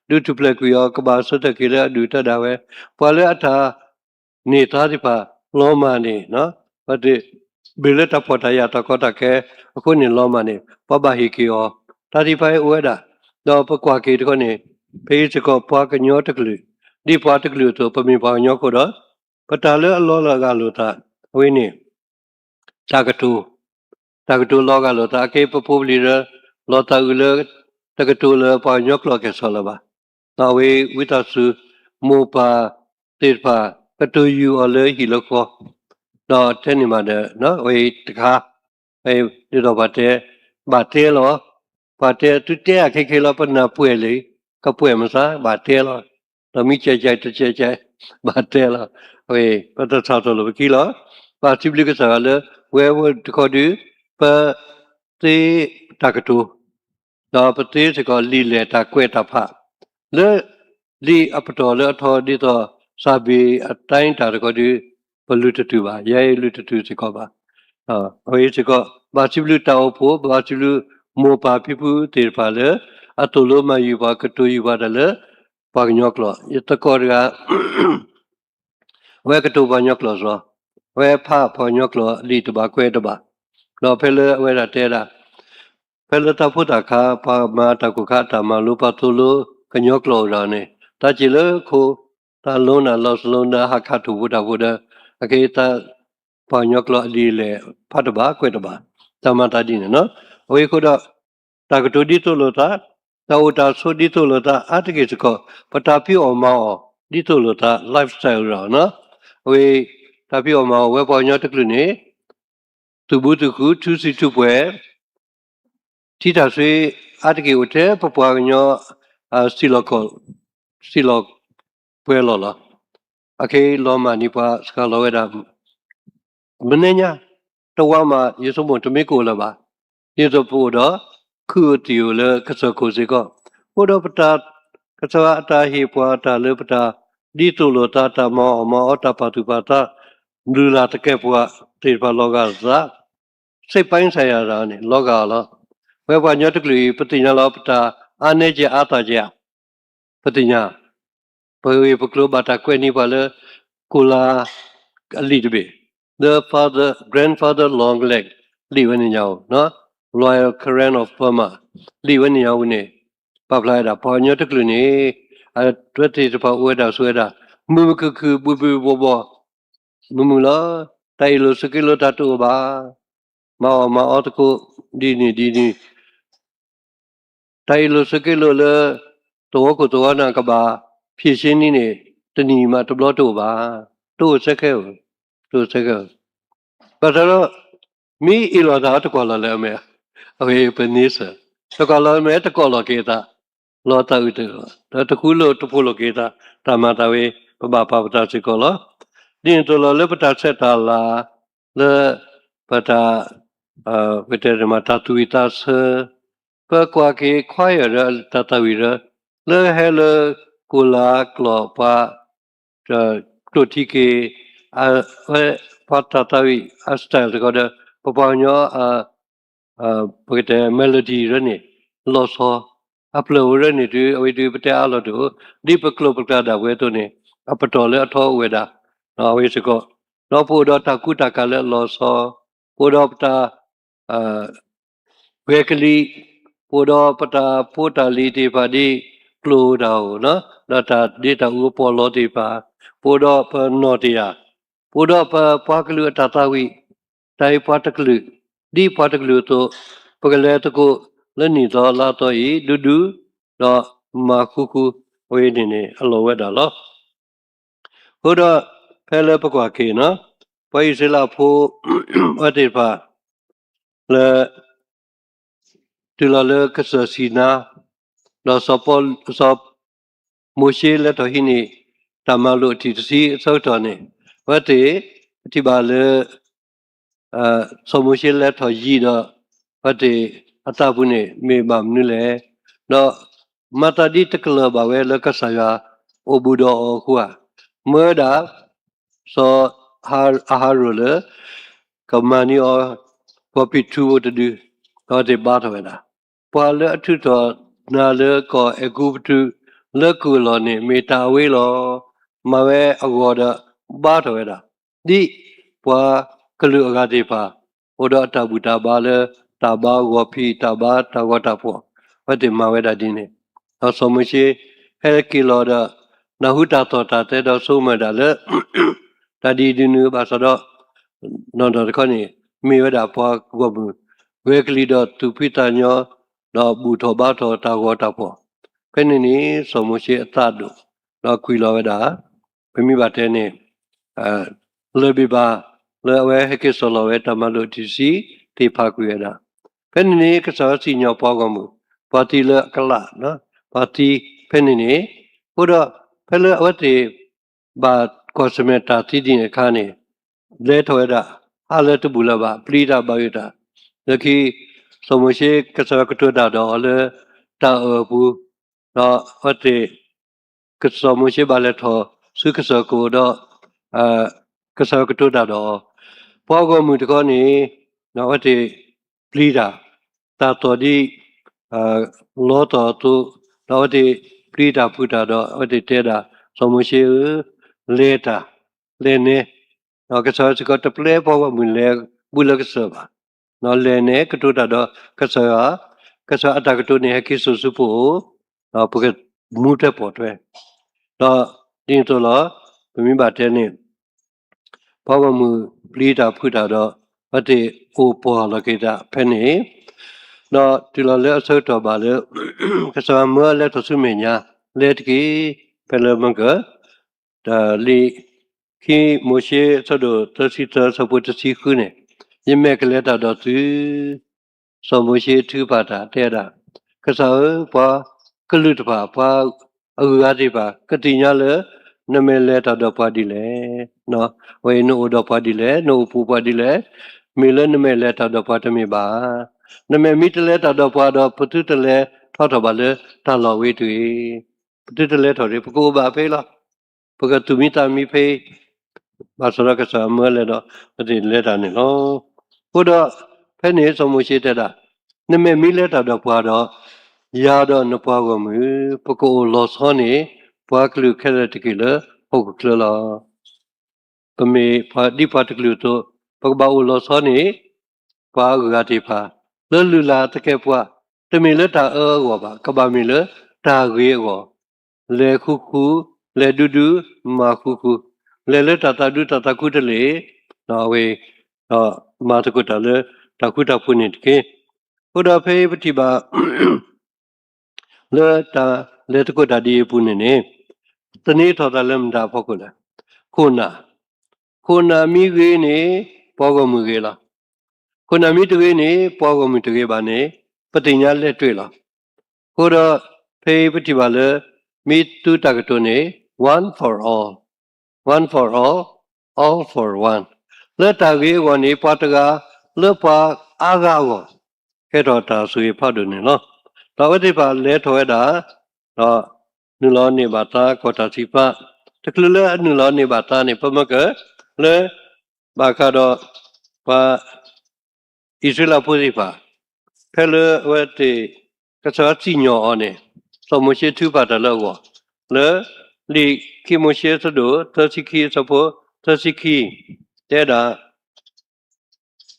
ဒုးထူၣ်ဖျဲးကွံာ်အီၤ ကဘၣ်ဆၢထၢၣ်က့ၤလၢအဒုၣ်တၢ်ဒၣ်ဝဲ, ပှၤလၢအတၢ်န့ၢ်သါသ့ၣ်တဖၣ် လီၤမၢ်န့ၣ်, ဘၣ်သ့ၣ်ဘၣ်လၢတၢ်ဖှီၣ်တၢ်ယာ်တၢ်ကီတၢ်ခဲအဃိန့ၣ် လီၤမၢ်န့ၣ် ပှၤဘၣ်ဟ့ၣ်က့ၤအီၤ, တၢ်သ့ၣ်တဖၣ်အံၤအိၣ်ဝဲဒၣ်, ဒီးပကွၢ်က့ၤတခီန့ၣ် ဖဲအံၤစ့ၢ်ကီးပှၤကညီတကလုာ်, ဒ်ပှၤတကလုာ်အသိး ပမ့ၢ်ပှၤကညီအဃိဒီး ပတၢ်လၢအလီၤဂာ်လိာ်သး အဝဲန့ၣ် တၢ်ကတိၤ, တၢ်ကတိၤလီၤဂာ်လိာ်သး အကဲပဖိပလံၤလၢ လီၤသးအုးလၢ တကတိၤလၢပှၤကညီကျိာ်အကဲၣ်ဆိးလၢၤဘၣ်, ဒီးအဝဲဝံသးစူၤ မိၢ်ပၢ်သ့ၣ်တဖၣ် ကတိၤယုာ်အီၤလၢဟံၣ်လၢဃီ, ဒီးထဲန့ၣ်မးဒီး အဝဲတခါ ဒ်သိးပှၤတဲ ဘၣ်တဲလီၤ, ပှၤတဲသုတဲအခဲခဲလီၤ ပနၢ်ပှဲၤလံ, ကပှဲၤမစါ ဘၣ်တဲလီၤ, ဒီးမ့ၢ်ကဲကဲတကဲကဲ ဘၣ်တဲလီၤ, အဝဲ ပတၢ်ဆၣ်ထီၣ်လိာ်ပခံလီၤ, ပစံးဘျုးကစၢ်ယွၤလၢ ဝဲဝဲတခီဒုး ပသ့တၢ်ကတိၤ ဒီးပသ့စ့ၢ်ကီးလံာ်လဲၢ်တၢ်ကွဲးတၢ်ဖး လၢလံာ်အပတီၢ်လၢအထီဒ်သိး စၢ်ဘ့ၣ်အတၢ်အံၤတၢ်တခီဒုး ပလုၢ်တတုာ်ဘၣ်, ယဲအံၤလုၢ်တတုာ်စ့ၢ်ကီးဘၣ်. အဝဲစ့ၢ်ကီး ဘၣ်စံးဘျုးတၢ်အိၣ်ဖှိၣ်, ဘၣ်စံးဘျုးမိၢ်ပၢ်ဖံဖုသ့ၣ်တဖၣ်လၢ အသိၣ်လိမၤယုၤပှၤ ကတိၤယုၤပှၤတၢ်လၢ ပှၤကညီကျိာ်, ယသကိးတဂၤ အဝဲကတိၤပှၤကညီကျိာ်စီ, အဝဲဖးပှၤကညီကျိာ်လံာ်တဘၣ်ကွဲးတဘၣ်, ဒီးဖဲလၢအဝဲဒၣ်တဲဒၣ်, ဖဲလၢတၢ်ဖိသၣ်ခါ ပှၤမၤတၢ်ကိၢ်ခါတၢ်မၤလိပှၤသိၣ်လိကညီကျိာ်အိၣ်ဒီးန့ၣ် တၢ်စ့ၢ်လၢခိ တၢ်လိနၢ်လီၤစလိနၢ်ဟးခးထိၣ်ဖိတၢ်ဖိဒီး အကဲသး ပှၤကညီကျိာ်အလံာ်အလဲၢ်ဖးတဘၣ်ကွဲးတဘၣ်, တၢ်မၤသးဒ်န့ၣ်နီၤ. အဝဲအဃိဒီး တၢ်ကတိၤဒ်သိးလိာ်သး, တၢ်အိၣ်တၢ်ဆိးဒ်သိးလိာ်သး အါတက့ၢ်စ့ၢ်ကီး ပတၢ်ဖံးအီၣ်မၤအီၣ်ဒ်သိးလိာ်သး lifestyle လီၤနီၤ. အဝဲ တၢ်ဖံးအီၣ်မၤအီၣ်ဝဲပှၤကညီတကလုာ်န့ၣ် သူၣ်ဘူသူၣ်ခု ထူစံးထူပှဲၤ ထံတၢ်ဆွ့ အါတက့ၢ်အိၣ်ထဲပပှၤကညီ စံၣ်လီၤကီၢ် စံၣ်လီၤပှဲၤလီၢ်လီၤ. အခဲအံၤလီၤမၢ်န့ၢ်ပှၤစှၤလီၤဝဲဒၣ် မနုၤညါ တဝါမး ယဆိကမိၣ်တမ့ၢ်ကအိၣ်လၢၤဘၣ်. ဒ်သိးပအိၣ်ဒီး ခုၣ်အသံၣ်အိၣ်လၢကစၢၢ်ခိၣ်စ့ၢ်ကီး, အိၣ်ဒီးပတၢ် ကစၢ်အတၢ်ဟ့ၣ်ပှၤတၢ်လၢပတၢ် ဒ်သိးလိာ်သးတၢ်မၤအီၣ်မၤအီတၢ်ပာ်သူၣ်ပာ်သး လုၢ်လၢ်သကဲးပဝးသ့ၣ်တဖၣ်လီၤဂာ်လိာ်သး စိတ်ပိုင်းဆိုင်ရာ န့ၣ် လီၤဂာ်အီၤလီၤ. ဝဲပှၤကညီတကလုာ်အံၤ ပသ့ၣ်ညါလီၤ ပတၢ်အါနဲကဲအါသၣ်ကဲဧါ ပသ့ၣ်ညါ, ပဂ့ၢ်ပကျိၤဘၣ်တၢ်ကွဲးန့ၢ်ပှၤလၢ ကိၣ်လၤအလံာ်တဘ့ၣ်, the father, grandfather long leg, လံာ်ဝဲန့ၣ်ညါဧိၤ, Royal Karen of Burma လံာ်ဝဲန့ၣ်ညါဝံၤန့ၣ် ပာ်ဖျါဝဲဒၣ် ပှၤကညီတကလုာ်န့ၣ် အဝဲသ့ၣ်တဖၣ်အိၣ်ဝဲဒၣ်ဆိးဝဲဒၣ် မုာ်မုာ်ခုၣ်ခုၣ် ဘှံးဘှံးဘှီၣ်ဘှီၣ် မုာ်မုာ်လီၤ. တၢ်အ့ၣ်လိာ်ဆိးက့လိာ်တၢ်တအိၣ်ဘၣ်. မၤအီၣ်မၤအီသကိး ဒ်န့ၣ်ဒ်န့ၣ် တၢ်အ့ၣ်လိာ်ဆိးက့လိာ်လၢ သဝီခိၣ်သဝီနၢ်ကဘၣ် ဖြေရှင်းနံၣ်န့ၣ် တနံၣ်မးတဘျီတအိၣ်ဘၣ်. တအိၣ်ဆၢကဲဧိၤ, တအိၣ်ဆၢကဲဧိၤ. ဘၣ်ဆၣ်ဒီး မ့ၢ်အ့ၣ်လိာ်သးတကွၢ်လီၤလၢအမဲာ်, အဝဲပန့ဆၢၣ် တကွၢ်လီၤအမဲာ် တကိးလီၤက့ၤသး လီၤသးအုးတၢ်လီၤ ဒီးတဃူလိာ်တဖိးလိာ်က့ၤသး တၢ်မၤသးဝဲ ပဘၣ်ပာ်ပသးစ့ၢ်ကီးလီၤ. ဒ်န့ၣ်အသိးလီၤ လၢပတၢ်ဆဲးတၢ်လၤ လၢ ပတၢ် ပကတဲမး တၢ်သူၣ်ဝံၣ်သးဆၢ ပကွၢ်က့ၤ choir ဒီးတၢ်သးဝံၣ်ဒီး လၢဟဲလၢ ကိၣ်လၤကျိာ်ပှၤ ကျိာ်ထံက့ၤ အဝဲ ပှၤတၢ်သးဝံၣ်အ style တခီဒီး ပပှၤကညီ ပကတဲ melody ရၢန့ၣ် လီၤဆီ အဖျၢၣ်အိၣ်ရၢန့ၣ်တုၤ အဝဲတုၤပတဲအါလီၤတအိၣ် ဒ်ပကျိာ်ပကျါဒၣ်ဝဲအသိးန့ၣ် အပတီၢ်လၢအထီအိၣ်ဝဲဒၣ် အဝဲစ့ၢ်ကီး ဒီးပအိၣ်ဒီးတၢ်ကူတၢ်ကၤလၢအလီၤဆီ ပအိၣ်ဒီးပတၢ် ပှဲၤကလံၤ ပအိၣ်ဒီးပတၢ်ဖိတၢ်လံၤသ့ၣ်တဖၣ်ဒ်ကျိၣ်တၢ်အိၣ်နီၤ ဒီးတၢ်ဒ့တၢ်အူအပီးလီသ့ၣ်တဖၣ် ပအိၣ်ဒီးပနီၢ်တယၢ် ပအိၣ်ဒီးပပှၤကလုာ်အတၢ်သးဝံၣ် တၢ်အံၤပှၤတကလုာ် ဒ်ပှၤတကလုာ်အသိး ပကလဲၤသကိးလၢနံၣ်သီလါသီအံၤ ဒူဒူ ဒီးမၤဃူဃူ အဝဲန့ၣ်န့ၣ် အလီၢ်ဝဲဒၣ်လီၤ. အဃိဒီး ဖဲလၢပကွၢ်က့ၤနီၤ ပှၤအံၣ်စရ့လးဖိ အဝဲသ့ၣ်တဖၣ် လၢ တုၤလီၤလၢကစၢၢ်စံနါ ဒီးစီၤပီ စီၤမိၤၡ့လဲၤထီၣ်ဟံးန့ၢ် တၢ်မၤလိာ်အထံၣ်တဆံအဆၢကတီၢ်န့ၣ် အဝဲသ့ၣ် ပထံၣ်ဘၣ်လၢ စီၤမိၤၡ့လဲၤထီၣ်ယံၤဒီး အဝဲသ့ၣ်အသးပူၤန့ၣ် မ့ၢ်ဘၣ်မနုၤလဲၣ်. ဒီးမၤသးဒ်တကလၢၤဘၣ်ဝဲလၢကစၢ်ယွၤအိၣ်ဘူးဒီးအီၤအဃိဧါ, မၢဝဲဒၣ် စီၤအၤဟရိၣ်လၢ ကမၤန့ၢ်အီၤ ဂီၤဖံးထူဖိတဒု, ဒီးအဝဲသ့ၣ်ဘါထီၣ်ဝဲဒၣ် ပှၤလၢအထုးထီၣ်နၤလၢကီၢ်အဲၤကူပတူး လၢကုၢ်အလီၢ်န့ၣ် မ့ၢ်တၢ်အဝ့လီၤ. မၤဝဲအဂီၢ်ဒီးဘါထီၣ်ဝဲဒၣ် ဒ်ပှၤကလုာ်အဂၤသ့ၣ်တဖၣ် အိၣ်ဒီးအတၢ်ဘူၣ်တၢ်ဘါလၢ တၢ်ဘါဂီၤဖံး တၢ်ဘါတၢ်ဂီၤတၢ်ဖှီၣ် အဝဲသ့ၣ်မၤဝဲဒၣ်ဒ်န့ၣ်, ဒီးစီၤမိၤၡ့ ဟဲက့ၤလီၤဒီး နၢ်ဟူတၢ်သီၣ်တၢ်သဲဒီးဆိကမိၣ်ဒၣ်လၢ တၢ်ဒ်အံၤဒ်နုၤဘၣ်ဆၣ်ဒီး နီၢ်နီၢ်တခီန့ၣ် မ့ၢ်ဝဲဒၣ်ပှၤဂီၢ်မုၢ် ဂဲၤကလံၤဒီးသူၣ်ဖှံသးညီ ဒီးဘူၣ်ထီၣ်ဘါထီၣ်တၢ်ဂီၤတၢ်ဖှီၣ်, ဖဲန့ၣ်န့ၣ် စီၤမိၤၡ့အသးဒိၣ် ဒီးကွံာ်လီၤဝဲဒၣ် ပမ့ၢ်ဘၣ်တဲန့ၣ် လၢၢ်ဘ့ၣ်ဘါ လၢအဝဲဟဲက့ၤစိာ်လီၤဝဲတၢ်မၤလိာ်ထံၣ်တဆံသ့ၣ်ဖးကွံာ်ဝဲဒၣ်, ဖဲန့ၣ်န့ၣ် ကစၢ်ယွၤစံၣ်ညီၣ်ပှၤဂီၢ်မုၢ် ပှၤသံလၢအကလး ပှၤသံဖဲန့ၣ်န့ၣ်, အဃိဒီး ဖဲလၢအဝဲသ့ၣ် ဘၣ်ကွၢ်ဆၢၣ်မဲာ်တၢ်သံဒ်န့ၣ်အခါန့ၣ် လဲၤထီၣ်ဝဲဒၣ် ဟးလၢတဘူၣ်လၢၤဘၣ် ပျံၤတၢ်ဘၣ်ယိၣ်တၢ်, လၢခံ စီၤမိၤၡ့ ကစၢ်ယွၤကတိၤတၢ်ဒီးအီၤလၢတၢ်အၢၣ်အပူၤ, ဒီးအဝဲသ့ၣ် စီၤမိၤၡ့ဘၣ်လဲၤထီၣ်ဆူကစၢၢ်ခိၣ်ဒီး ကစၢ်ယွၤကတိၤတၢ်ဒီးအီၤ, ပှၤဂီၢ်မုၢ်တခီန့ၣ် အဝဲသ့ၣ်ပျံၤတၢ်, တၢ်သီၣ်ဒ် လီသီၣ်အသိး, ဒီးအဝဲသ့ၣ်ပျံၤတၢ်ဖုးတၢ်ဒီး အဝဲသ့ၣ်တဲဒၣ် စီၤမိၤၡ့ဧၢ, လဲၤတၢ်, လဲၤနဲ, ဒီးကစၢ်ယွၤစ့ၢ်ကီးတပျဲပှၤဂီၢ်မုၢ်လဲၤဘူးလၢကစၢၢ်ဘၣ်, ဒီးလဲၤနဲကတိၤတၢ်ဒီးကစၢ်ယွၤ, ကစၢ်ယွၤအတၢ်ကတိၤန့ၣ် ဟဲက့ၤစိာ်ဆူပအိၣ်, ဒီးပကမူထွဲပိာ်ထွဲ, ဒီးဒ်န့ၣ်အသိးလီၤ, ပမ့ၢ်ဘၣ်တဲန့ၣ် ပှၤဂီၢ်မုၢ်ပျံၤတၢ်ဖုးတၢ်ဒီး အဝဲသ့ၣ်အိၣ်ပှီၢ်လီၤက့ၤသးဖဲန့ၣ်, ဒီးတုၤလီၤလၢအဆၢကတီၢ်ဘၣ်လၢ ကစၢ်ယွၤမၢအလဲၤထီၣ်ဆူမဲာ်ညါ လဲၤတက့ၢ်, ဖဲလၢမၢကၢၢ် တၢ်လံာ်ခံမိၤၡ့ အဆၢဒိၣ်သၢဆံသၢ အဆၢဖိတဆံဃုန့ၣ်, ယမဲာ်ကလဲၤတၢ်ဒီးသု, စီၤမိၤၡ့ထုကဖၣ်တၢ်တဲဒၣ်, ကစၢ်ဧၢ, ပှၤကလုာ်တဖၣ် ပှၤအဂုၤအဂၤသ့ၣ်တဖၣ် ကသ့ၣ်ညါလၢ နမဲာ်လဲၤတၢ်ဒီးပှၤဒ်လဲၣ်, အဝဲအံၤနအိၣ်ဒီးပှၤဒ်လဲၣ်, နအိၣ်ပူၤပှၤဒ်လဲၣ်, မ့ၢ်လၢနမဲာ်လဲၤတၢ်ဒီးပှၤတမ့ၢ်ဘၣ်ဧါ. နမဲာ်မ့ၢ်တလဲၤတၢ်ဒီးပှၤဒီး ပသုတလဲၤထီၣ်ထီၣ်ဘၣ်လၢတၢ်လီၢ်ဝဲတဂ့ၤ, ပသုတလဲၤထီၣ်တဂ့ၤ, ပကအိၣ်ဘၣ်ဖဲအံၤလီၤ. ပကသူၣ်မံသးမံဖဲအံၤ, ဘၣ်ဆၣ်ဒီးကစၢ်ယွၤမၢလဲၤဒီး ပသ့ၣ်လဲၤတၢ်န့ၣ်လီၤ. အဃိဒီး ဖဲန့ၣ်စီၤမိၤၡ့တဲဒၣ်, နမဲာ်မ့ၢ်လဲၤတၢ်ဒီးပှၤဒီး, ယၤဒီးနပှၤဂီၢ်မုၢ် ပကအိၣ်လီၤဆီန့ၣ် ပှၤကလုာ်ခဲလၢာ်တက့ၢ်လၢဟီၣ်ခိၣ်ချၢလီၤ. ပမ့ၢ်ပှၤဒ်ပှၤတကလုာ်အသိး, ပကဘၣ်အိၣ်လီၤဆီန့ၣ် ပှၤအဂုၤအဂၤသ့ၣ်တဖၣ် လၢလုၢ်လၢ်သကဲးပဝး, တမ့ၢ်လၢတၢ်အၢအဂီၢ်ဘၣ်, ကဘၣ်မ့ၢ်လၢတၢ်ဂ့ၤအဂီၢ်, လဲၤဃူဃူ, လဲၤဒူဒူ, မၤဃူဃူ, လဲၤလၢတၢ်သးဒူတၢ်သးခူတလ့ၢ်, အဝဲ ဒီးမၤသကိးတၢ်လၢတၢ်ဃူတၢ်ဖိးန့ၣ်တက့ၢ်. အဃိဒီးဖဲအံၤပထံၣ်ဘၣ် လၢတၢ်လဲၤသကိးတၢ်ဒ်အံၤအပူၤန့ၣ်န့ၣ်, သန့ၤထီၣ်သးလၢမတၤအဖီခိၣ်လဲၣ်. ခိၣ်နၢ်, ခိၣ်နၢ်မ့ၢ်ဂ့ၤန့ၣ် ပှၤဂီၢ်မုၢ်ဂ့ၤလီၤ. ခိၣ်နၢ်မ့ၢ်တဂ့ၤန့ၣ် ပှၤဂီၢ်မုၢ်တဂ့ၤဘၣ်န့ၣ် ပသ့ၣ်ညါလဲၤတ့ၢ်လီၤ. အဃိဒီး ဖဲအံၤပထံၣ်ဘၣ်လၢ မ့ၢ်သုတၢ်ကတိၤန့ၣ် one for all, one for all, all for one, လၢတၢ်ဂ့ၤအဂီၢ်န့ၣ် ပှၤတဂၤလၢပှၤအါဂၤအဂီၢ် ကဲထီၣ်တၢ်ဆိၣ်ဂ့ၤဖးဒိၣ်န့ၣ်လီၤ. ဒီးအဝဲသ့ၣ်တဖၣ်လဲၤထီၣ်ဝဲဒၣ် ဒီးနုာ်လီၤန့ၢ်ဘၣ်သါကီၢ်တၢ်စံးပာ်, တချုးလၢအနုာ်လီၤန့ၢ်ဘၣ်သါန့ၣ် ပမ့ၢ်က လၢ ဘၣ်ဃးဒီး ပှၤ အံၣ်စရ့လးဖိသ့ၣ်တဖၣ် ဖဲလၢအဝဲသ့ၣ် ကစၢ်ယွၤစံၣ်ညီၣ်အီၤန့ၣ် စီၤမိၤၡ့ထုကဖၣ်တၢ်လၢအဂီၢ် လၢ လံာ်ခံမိၤၡ့အဆၢဒိၣ် သၢဆံခံ အဆၢဖိ သၢဆံခံ တဲဒၣ်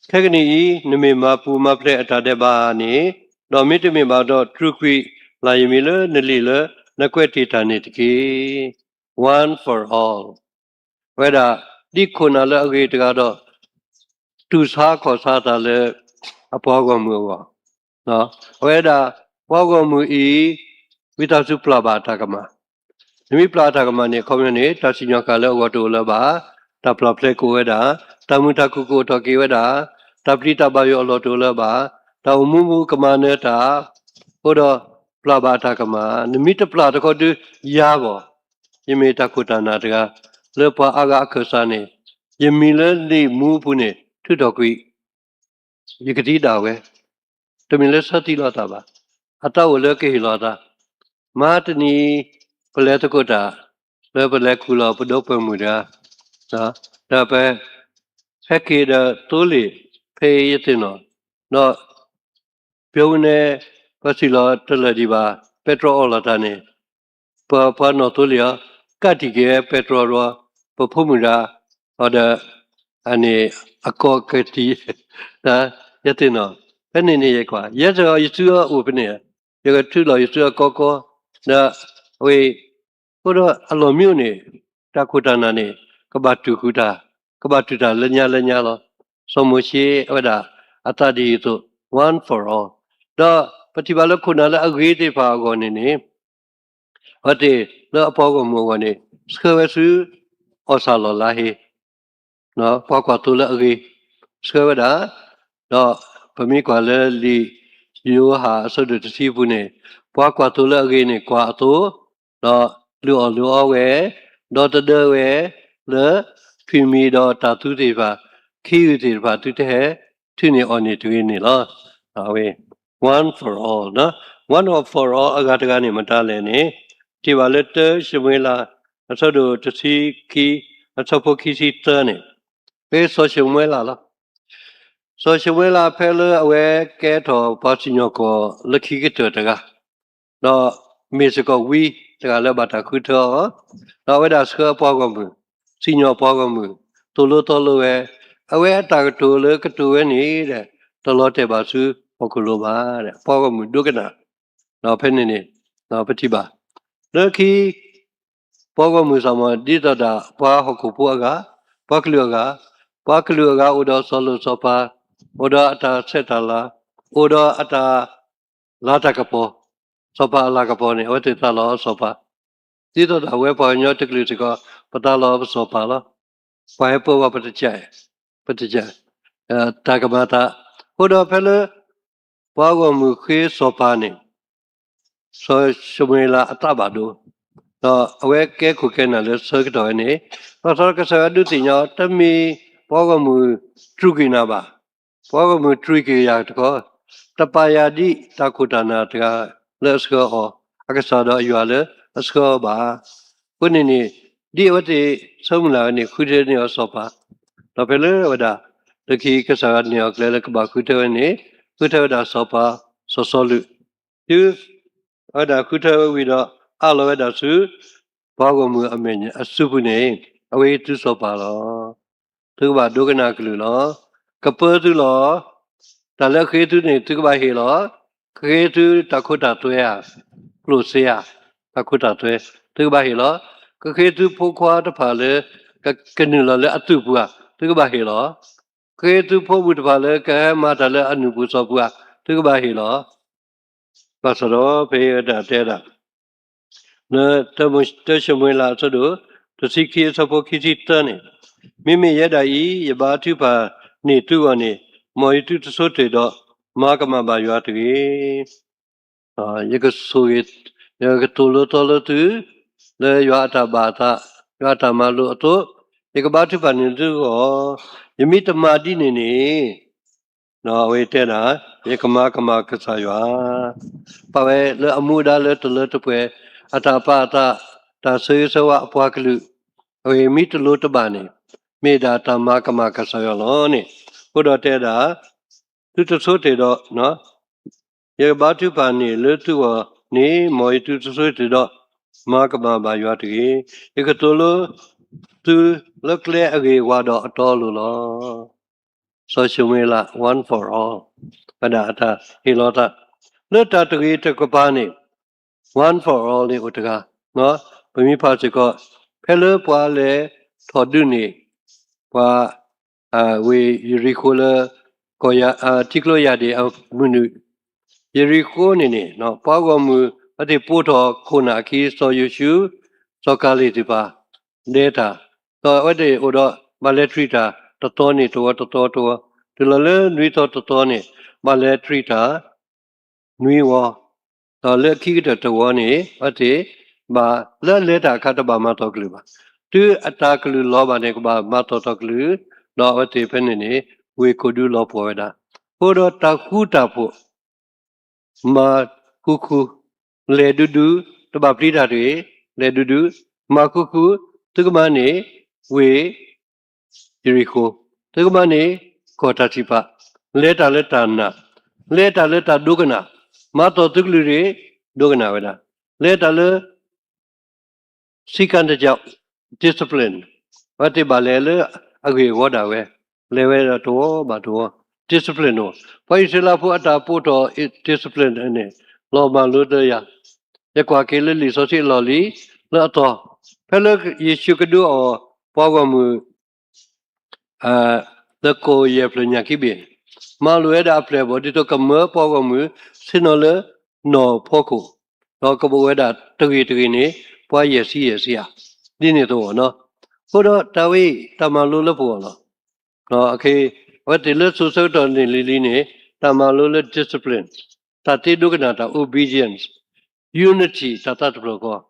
ခဲကနံၣ်အံၤ နမ့ၢ်မၤပူၤမၤဖျဲးအတၢ်ဒဲးဘးန့ၣ်, ဒီးမ့တမ့ၢ်ဘၣ်ဒီး တြူာ်ကွံာ်လၢ်ယမံၤလၢနလံာ်လၢနကွဲးတ့ၢ်တၢ်န့ၣ်တက့ၢ်. One for all, ဝဲဒၣ် ဒ်ခိၣ်နၢ်လၢအဂ့ၤတဂၤဒီး တူၢ်ဆါခီၣ်ဆါသးလၢ အပှၤဂီၢ်မုၢ်အဂီၢ်, အဝဲဒၣ် ပှၤဂီၢ်မုၢ်အံၤ ဝံသးစူၤပျၢ်ဘၣ်အတၢ်ကမၣ်, နမ့ၢ်ပျၢ်အတၢ်ကမၣ်န့ၣ် အခီပညီန့ၣ် တၢ်စံၣ်ညီၣ်ဃာ်လၢအဂီၢ်တအိၣ်လၢၤဘၣ်, တၢ်ပျၢ်ဖျဲးကအိၣ်ဝဲဒၣ်, တၢ်မုာ်တၢ်ခုၣ်ကအိၣ်ထီၣ်က့ၤဝဲဒၣ်, တၢ်ပျံၤတၢ်ဘၣ်ယိၣ်အလီၢ်တအိၣ်လၢၤဘၣ်, တၢ်အိၣ်မူမူကမၤနၢၤတၢ်, အဃိဒီး ပျၢ်ဘၣ်အတၢ်ကမၣ်, နမ့ၢ်တပျၢ်တခီဒု ယၤဂီၢ်, ယမ့ၢ်တၢ်ခိၣ်တၢ်နၢ်တဂၤ, လၢပှၤအါဂၤအခၢၣ်စးန့ၣ်, ယမံၤလၢလံာ်မူအပူၤန့ၣ် ထုးထီၣ်ကွံာ်, ယကသံဒၣ်ဝဲ, တမ့ၢ်လၢဆၢသံလိာ်သးဘၣ်, အသးအိၣ်လၢကဟ့ၣ်လီၤအသး, မဟါတနံၤ ပလဲၤသကိးတၢ် လၢပလဲၤခူၣ်လီၤပဒိးပှဲၤမုၢ်တဂၤ, ဒီးပ ဟဲက့ၤဒီးသိလ့ၣ် ဖဲယသ့ၣ်နီၣ်, ဒီး ပဝဲန့ၣ် ပစံၣ်လီၤတလၢာ်ဒံးဘၣ်, ပဲတြီအီၣ်လီၤတၢ်န့ၣ်, ပပှၤနီၣ်သိလ့ၣ်အီၤ, ကးတံာ်က့ၤဝဲပဲတြီဒီး ပဖိမုၣ်တဂၤ, အီၤဒီး အန့ၣ် အကီကတံာ်, ယသ့ၣ်နီၣ်, ဖဲန့ၣ်န့ၣ်ယကွၢ် ယဲစ့ၢ်ကီးယစုအအိၣ်ဖဲန့ၣ်, ယကထုးလီၤယစုအကီကီ, ဒီး အဝဲ အဃိဒီးအလီၢ်မံအိၣ်န့ၣ် တၢ်ခိၣ်တၢ်နၢ်န့ၣ် ကဘၣ်တူၢ်ဃုာ်တၢ်, ကဘၣ်တူၢ်တၢ်လၢညါလၢညါလီၤ. စီၤမိၤၡ့အဝဲဒၣ်အသးဒ်အံၤအသိး one for all, ဒီးပထံၣ်ဘၣ်လၢခိၣ်နၢ်လၢအဂ့ၤသ့ၣ်တဖၣ်အဂီၢ်န့ၣ်န့ၣ် အဝဲသ့ၣ်လၢအပှၤဂီၢ်မုၢ်အဂီၢ်န့ၣ် ဆှၢဝဲဆူ အီၣ်ဆၣ်လီၢ်လါဟ့ ပှၤကွၢ်သိလၢအဂ့ၤ ဆှၢဝဲဒၣ်, ဒီးပမ့ၢ်ကွၢ်လၢလံာ်ယိၤဟၣ်အဆၢဒိၣ်တဆံအပူၤန့ၣ်, ပှၤကွၢ်သိလၢအဂ့ၤန့ၣ် ကွၢ်အသိး, ဒီးလုၢ်အီၣ်လုၢ်အီဝဲ, ဒီးသဒၢဝဲ လၢထွံၣ်မံၤဒီးတၢ်သူသ့ၣ်တဖၣ်, ခ့ယုၢ်သ့ၣ်တဖၣ် သုတဟဲထုးန့ၢ်အီၣ်န့ၢ်တဂ့ၤန့ၣ်လီၤ. အဝဲ one for all, one for all အဂၤတဂၤန့ၣ်မတၤလဲၣ်န့ၣ်, ထံၣ်ဘၣ်လၢတၢၡမူၤအ့လး အဆၢဒိၣ်တဆံခံ အဆၢဖိခံဆံသၢန့ၣ်, ဖဲစီၤၡမူၤအ့လးလီၤ. စီၤၡမူၤအ့လးဖဲလၢအဝဲကဲထီၣ်ပှၤစံၣ်ညီၣ်ကွီၢ်လၢခံကတၢၢ်တဂၤ, ဒီးမ့ၢ်စ့ၢ်ကီးဝံတဂၤလၢဘၣ်တၢ်ဃုထၢအီၤ, ဒီးအဝဲဒၣ်ဆှၢပှၤဂီၢ်မုၢ်, စံၣ်ညီၣ်ပှၤဂီၢ်မုၢ်, သိၣ်လိသီလိဝဲ, အဝဲအတၢ်ကတိၤလၢကတိၤဝဲန့ၣ်ဒီး တလီၤတဲာ်ဘၣ်ဆူဟီၣ်ခိၣ်လိၤဘၣ်, ပှၤဂီၢ်မုၢ်ဒိကနၣ်, ဒီးဖဲန့ၣ်န့ၣ် ပထံၣ်ဘၣ် လၢခံ ပှၤဂီၢ်မုၢ်စ့ၢ်ကီး ဒ်သိးဒၣ်ပှၤဟီၣ်ခိၣ်ဖိအဂၤ, ပှၤကလုာ်အဂၤ, ပှၤကလုာ်အဂၤအိၣ်ဒီးစီၤလိၣ်စီၤပၤ, အိၣ်ဒီးအတၢ်ဆဲးတၢ်လၤ, အိၣ်ဒီးအတၢ်လၤတၢ်ကပီၤ, စီၤပၤအလၤကပီၤန့ၣ် အဝဲသ့ၣ်သးလီၤအီၤစီၤပၤ, ဒ်သိးဒၣ်ဝဲပှၤကညီတကလုာ်စ့ၢ်ကီး ပသးလီၤအီၤပစီၤပၤလီၤ. ပှၤဟဲပၢဘၣ်ပတကဲ, ပတကဲ, တၢ်ကမၤသး, အဃိဒီးဖဲလၢ ပှၤဂီၢ်မုၢ်ဃ့စီၤပၤန့ၣ် စီၤၡမူၤအ့လးအသးဘၣ်ဒိ, ဒီးအဝဲကဲခိၣ်ကဲနၢ်လၢဆၢကတီၢ်ဝဲန့ၣ်, ဘၣ်ဆၣ်ဒီးကစၢ်ယွၤဒုးသ့ၣ်ညါအီၤ တမ့ၢ်ပှၤဂီၢ်မုၢ်တြူာ်ကွံာ်နၤဘၣ်, ပှၤဂီၢ်မုၢ်တြူာ်ကွံာ်ယၤတခီ, တပာ်ယၤဒ်တၢ်ခိၣ်တၢ်နၢ်တဂၤလၢအဆှၢအီၤ, အကစၢ်ဒီးအယွၤလၢအဆှၢအီၤဘၣ်. အဃိန့ၣ်န့ၣ် ဒ်အဝဲသ့ၣ်ဆၢမုၢ်လၢ်ဝဲန့ၣ် ဃုထၢန့ၢ်အီၤစီၤပၤ, ဒီးဖဲလၢအဝဲဒၣ် လၢခံကစၢ်ယွၤန့ၢ်အီၤကျဲလၢကဘၣ်ဃုထၢဝဲန့ၣ်, ဃုထၢဝဲဒၣ်စီၤပၤ စီၤစီလူး, တုၤ အဝဲဒၣ်ဃုထၢဝဲဝံၤဒီး အးလီၤဝဲဒၣ်ဆူ ပှၤဂီၢ်မုၢ်အမဲာ်ညါအစုပူၤန့ၣ်, အဝဲအံၤသုစီၤပၤလီၤ. သုကဘၣ်ဒိကနၣ်အကလုၢ်လီၤ. ကပၢသုလီၤ. တၢ်လၢအဃ့သုန့ၣ် သုကဘၣ်ဟ့ၣ်လီၤ. ကဃ့သုတၢ်ခိတၢ်သွဲဧါ, ကျိၣ်စ့ဧါ, တၢ်ခိတၢ်သွဲ, သုကဘၣ်ဟ့ၣ်လီၤ. ကဃ့သုဖိခွါတဖၣ်လၢ ကနုာ်လီၤလၢအသုးပူၤဧါ, သုကဘၣ်ဟ့ၣ်လီၤ. ကဃ့သုဖိမုၣ်တဖၣ်လၢကဟဲမၤတၢ်လၢအနုာ်ပူၤစီၤပူၤဧါ, သုကဘၣ်ဟ့ၣ်လီၤ. ဘၣ်ဆၣ်ဒီးဖဲအံၤတၢ်တဲဒၣ် လၢ တၢၡမူၤအ့လးအဆၢဒိၣ် တဆံခံအဆၢဖိခံဆံသၢန့ၣ်, မ့မ့ၢ်ယဲဒၣ်အံၤ ယဘါထုကဖၣ်န့ၢ်သုဂီၢ်န့ၣ်, မ်ယသုတဆိတ့ၢ်ဒီး မၤကမၣ်ဘၣ်ယွၤတဂ့ၤ. ယကဆိၣ်ဂ့ၤ, ယကသိၣ်လိသီလိသု လၢယွၤအတၢ်ဘၣ်အသး, ယွၤအတၢ်မၤလိာ်အသိး, ယကဘါထုကဖၣ်န့ၢ်သုဂီၢ်, ယမ့ၢ်တမၤဒ်န့ၣ်န့ၣ် အဝဲတဲဒၣ် ယကမၤကမၣ်ကစၢ်ယွၤ. ပာ်ဝဲလၢအမူဒါလၢတလၢတပှဲၤ, အတၢ်ပာ်အသး, တၢ်ဆၢဂ့ၤဆၢဝါအပှၤကလုာ်, အဝဲမ့ၢ်တလိၤတဘၣ်န့ၣ်, မ့ၢ်ဒၣ်တၢ်မၤကမၣ်ကစၢ်ယွၤလီၤန့ၣ်. အဃိဒီးတဲဒၣ် သုတဆိတ့ၢ်ဒီး ယကဘါထုကဖၣ်န့ၢ်လၢသုဂီၢ်န့ၣ်, မ်ယသုတဆိတ့ၢ်ဒီး မၤကမၣ်ဘၣ်ယွၤတဂ့ၤ. ယကသိၣ်လိသုလၢကျဲအဂ့ၤအဝါဒီးအတီအလိၤလီၤ. စီၤၡမူၤအ့လး one for all ဝဲဒၣ်အတၢ်ဟ့ၣ်လီၤသး လၢတၢ်တဂ့ၤတကပၤန့ၣ် one for all န့ၣ်အိၣ်တဂၤ, ပမ့ၢ်ဖးစ့ၢ်ကီး ဖဲလၢပှၤလဲၤထီၣ်ဒုးန့ၢ် ပှၤ ဝ့ၢ်ယရံၣ်ဃိလၢ ထံကျိယၢ်ဒ့ၣ်အမုၢ်နုာ်, ယရံၣ်ဃိန့ၣ်န့ၣ် ပှၤဂီၢ်မုၢ်အဝဲသ့ၣ်ပိာ်ထီၣ်ခိၣ်နၢ်အခံ စီၤယိၤၡူ, စီၤကၤလ့ၣ်သ့ၣ်တဖၣ် ဒဲတၢ်, ဒီးအဝဲသ့ၣ်အိၣ်ဒီးဘၣ်လဲၤတြံးတၢ် တသီန့ၣ်တဝီ တသီတဝီ, တုၤလီၤလၢနွံသီတသီန့ၣ် ဘၣ်လဲၤတြံးတၢ် နွံဝီ, ဒီးလၢခံကတၢၢ်တဝီန့ၣ် အဝဲသ့ၣ်ဘၣ်လၢအလဲၤတၢ်အခါတဘၣ်မၤသီၣ်ကလုၢ်ဘၣ်. တုၤအတၢ်ကလုၢ်လီၤဘၣ်န့ၣ် ကဘၣ်မၤသီၣ်သီၣ်ကလုၢ်, ဒီးအဝဲသ့ၣ်ဖဲန့ၣ်န့ၣ် ဝ့ၢ်ခိၣ်ဒူလီၤပှီၢ်ဝဲဒၣ်. အဃိဒီးတၢ်ဃူတၢ်ဖိး မၤဃူဃူ, လဲၤဒူဒူ, တဘၣ်ပျံၤတၢ်တဂ့ၤ, လဲၤဒူဒူ, မၤဃူဃူ, သုကမၤန့ၢ် ဝ့ၢ်ယရံၣ်ဃိ, သုကမၤန့ၢ် ကီၢ်တၢ်စံးပာ်, လဲၤတၢ်လၢတၢ်နာ်, လဲၤတၢ်လၢတၢ်ဒိကနၣ်, မၤသီၣ်သုကလုၢ်တဂ့ၤ, ဒိကနၣ်ဝဲဒၣ်, လဲၤတၢ်လၢ စည်းကမ်းတကျ discipline အဝဲသ့ၣ်ဘၣ်လဲၤလၢအဂ့ၢ်အဝီဒၣ်ဝဲ, လဲၤဝဲဒၣ်တဝီဘၣ်တဝီ discipline အိၣ်, ပှၤအံၣ်စရ့လးဖိအတၢ်ပိာ်ထီၣ် discipline န့ၣ် လီၤမၢ်လိတယၤ, ယကွၢ်က့ၤလၢလံာ်စီဆှံအလီၢ်လံၤ လၢအသီ, ဖဲလၢယ့ၣ်ၡူးကဒုးအီၣ် ပှၤဂီၢ်မုၢ် လၢကိၣ်ယဲၢ်ဖျၢၣ်ညၣ်ခံဘ့ၣ်န့ၣ်, မၤလိာ်ဝဲဒၣ်အပျဲၢ်အဘီၣ် ဒ်သိးကမၢပှၤဂီၢ်မုၢ်ဆ့ၣ်နီၤလၢနီၢ်ဖီခိၣ်, ဒီးကဘၣ်အိၣ်ဝဲဒၣ်တဂ့ၤတဂ့ၤန့ၣ် ပှၤယဲၢ်ဆံယဲၢ်ဆံဧါ, ဒ်န့ၣ်အသိးနီၤ. အဃိဒီးတၢ်ဝဲအံၤ တၢ်မၤလိလၢပဂီၢ်လီၤ. အဝဲသ့ၣ်လၢစိၤဆၢကတီၢ်န့ၣ်လံၤလံၤန့ၣ် တၢ်မၤလိလၢ discipline တၢ်သ့ဒိကနၣ်တၢ် obedience, unity တၢ်သးတဖျၢၣ်ဃီ အိၣ်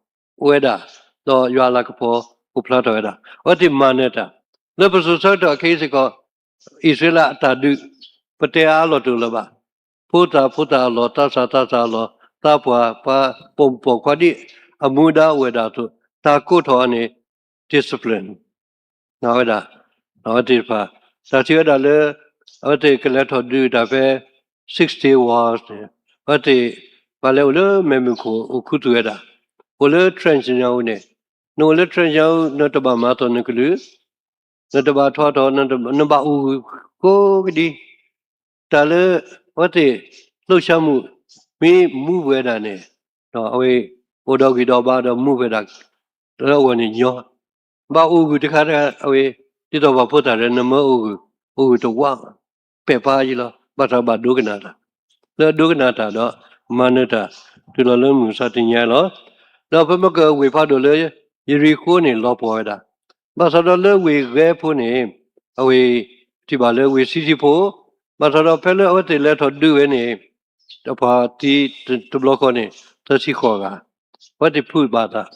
ဝဲဒၣ်, ဒီးယွၤအလၤကပီၤအိၣ်ဖျါထီၣ်ဝဲဒၣ်, အဝဲသ့ၣ်မၤနၢၤတၢ်, လၢပစိၤဆၢကတီၢ်ခဲအံၤစ့ၢ်ကီး အံၣ်စရ့လးအတၢ်ဒုး ပတဲအါအလီၢ်တအိၣ်လၢၤဘၣ်. ဖိသၣ်ဖိသၣ်အလီၢ်, သးစၢ်သးစၢ်အလီၢ်, သးပှၢ်ပှၤ, ပိာ်မုၣ်ပိာ်ခွါဒ်အမူဒါအိၣ်ဝဲဒၣ်အသိး, တၢ်ကိးထီၣ်အီၤန့ၣ် discipline ဝဲဒၣ်, အဝဲသ့ၣ်တဖၣ်, တၢ်စံးဝဲဒၣ်လၢ အဝဲသ့ၣ်ကလဲၤထီၣ်ဒုးတၢ်ဖဲ Six Day War န့ၣ်, အဝဲသ့ၣ် ပှၤလဲၤအိၣ်လၢမဲးမုၢ်ခိၣ်အိၣ်ခူသူၣ်ဝဲဒၣ်, အိၣ်လၢ trench ညါအူန့ၣ်, နအိၣ်လၢ trench ညါအူ နတဘၣ်မၤသီၣ်နကလုၢ်, နတဘၣ်ထွါထီၣ်, နဘၣ်အိၣ်ဂုၢ်ကိးကဒံ, တၢ်လၢအဝဲသ့ၣ် လှုပ်ရှားမှု မ့ၢ်မူဝဲဒၣ်န့ၣ်, အဝဲအိၣ်ဒီးဂံၢ်ဒီးဘါဒီးမူဝဲဒၣ် လၢအဂီၢ်န့ၣ်ညီ, ဘၣ်အိၣ်ဂုၢ်တခါတခါ အဝဲ ဒ်သိးပှၤဖိသၣ်ဒီး နမၢအိၣ်ဂုၢ်, အိၣ်ဂုၢ်တဝး ပဲာ်ဖးယံလီၤ, ဘၣ်ဆၣ်ဘၣ်ဒိကနၣ်တၢ်, လၢအဒိကနၣ်တၢ်ဒီး မၤနၢၤတၢ် တုၤလီၤလၢမုၢ်မဆါတနံၤညါလီၤ. ဒီးဖဲမ့ၢ်ကဝ့ၢ်ဖးဒိၣ်လၢ ယရံၣ်ဃိန့ၣ် လီၤပှီၢ်ဝဲဒၣ်, ဘၣ်ဆၣ်ဒီးလၢဝ့ၢ်ဂဲဖိန့ၣ် အဝဲ ထံၣ်ဘၣ်လၢဝ့ၢ်ဆံဆံဖိ, ဘၣ်ဆၣ်ဒီးဖဲလၢအဝဲသ့ၣ်လဲၤထီၣ်ဒုးဝဲန့ၣ် အပှၤသံတဘျီဃီန့ၣ် သၢဆံဃိးဂၤ, အဝဲသ့ၣ်ဖုးဘၣ်သး,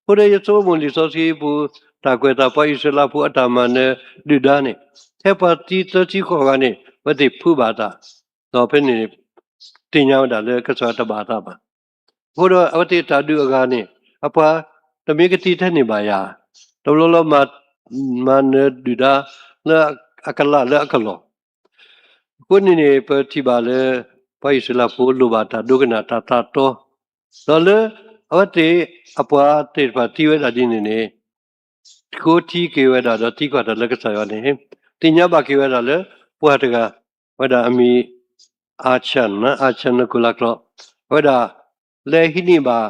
အဃိဒီးယဆိကမိၣ်လံာ်စီဆှံပူၤ တၢ်ကွဲးအသးပှၤအံၣ်စရ့လးဖိအတၢ်မၤနၢၤဒုၣ်ဒါန့ၣ်, ထဲပှၤသံသၢဆံဃိးဂၤန့ၣ် အဝဲသ့ၣ်ဖုးဘၣ်သး, ဒီးဖဲန့ၣ် သ့ၣ်ညါဝဲဒၣ်လၢကစၢ်တဘၣ်အသးဘၣ်. အဃိဒီးအဝဲသ့ၣ်တၢ်ဒုးအဂၤန့ၣ် အပှၤတမ့ၢ်ကသံထဲန့ၣ်ဘၣ်ယၤ, တဘျီလၢ မၤနၢၤဒုၣ်ဒါလၢအကလးလၢအကလီၢ်, အဃိန့ၣ်န့ၣ် ပထံၣ်ဘၣ်လၢ ပှၤအံၣ်စရ့လးဖိလိၣ်ဘၣ်တၢ်ဒိကနၣ်တၢ်သးတီ, ဒီးလၢအဝဲသ့ၣ်အပှၤသ့ၣ်တဖၣ်သံဝဲဒၣ်ဒ်န့ၣ်န့ၣ် ဃိထံက့ၤဝဲဒၣ်ဒီးသံကွၢ်တၢ်လၢကစၢ်ယွၤန့ၣ် သ့ၣ်ညါဘၣ်က့ၤဝဲဒၣ်လၢ ပှၤတဂၤ ဝဲဒၣ်အမံၤ အၤဆၣ်, အၤဆၣ်နကိၤလးကျိာ်, အဝဲဒၣ် လဲၤဟံးန့ၢ်ဘၣ်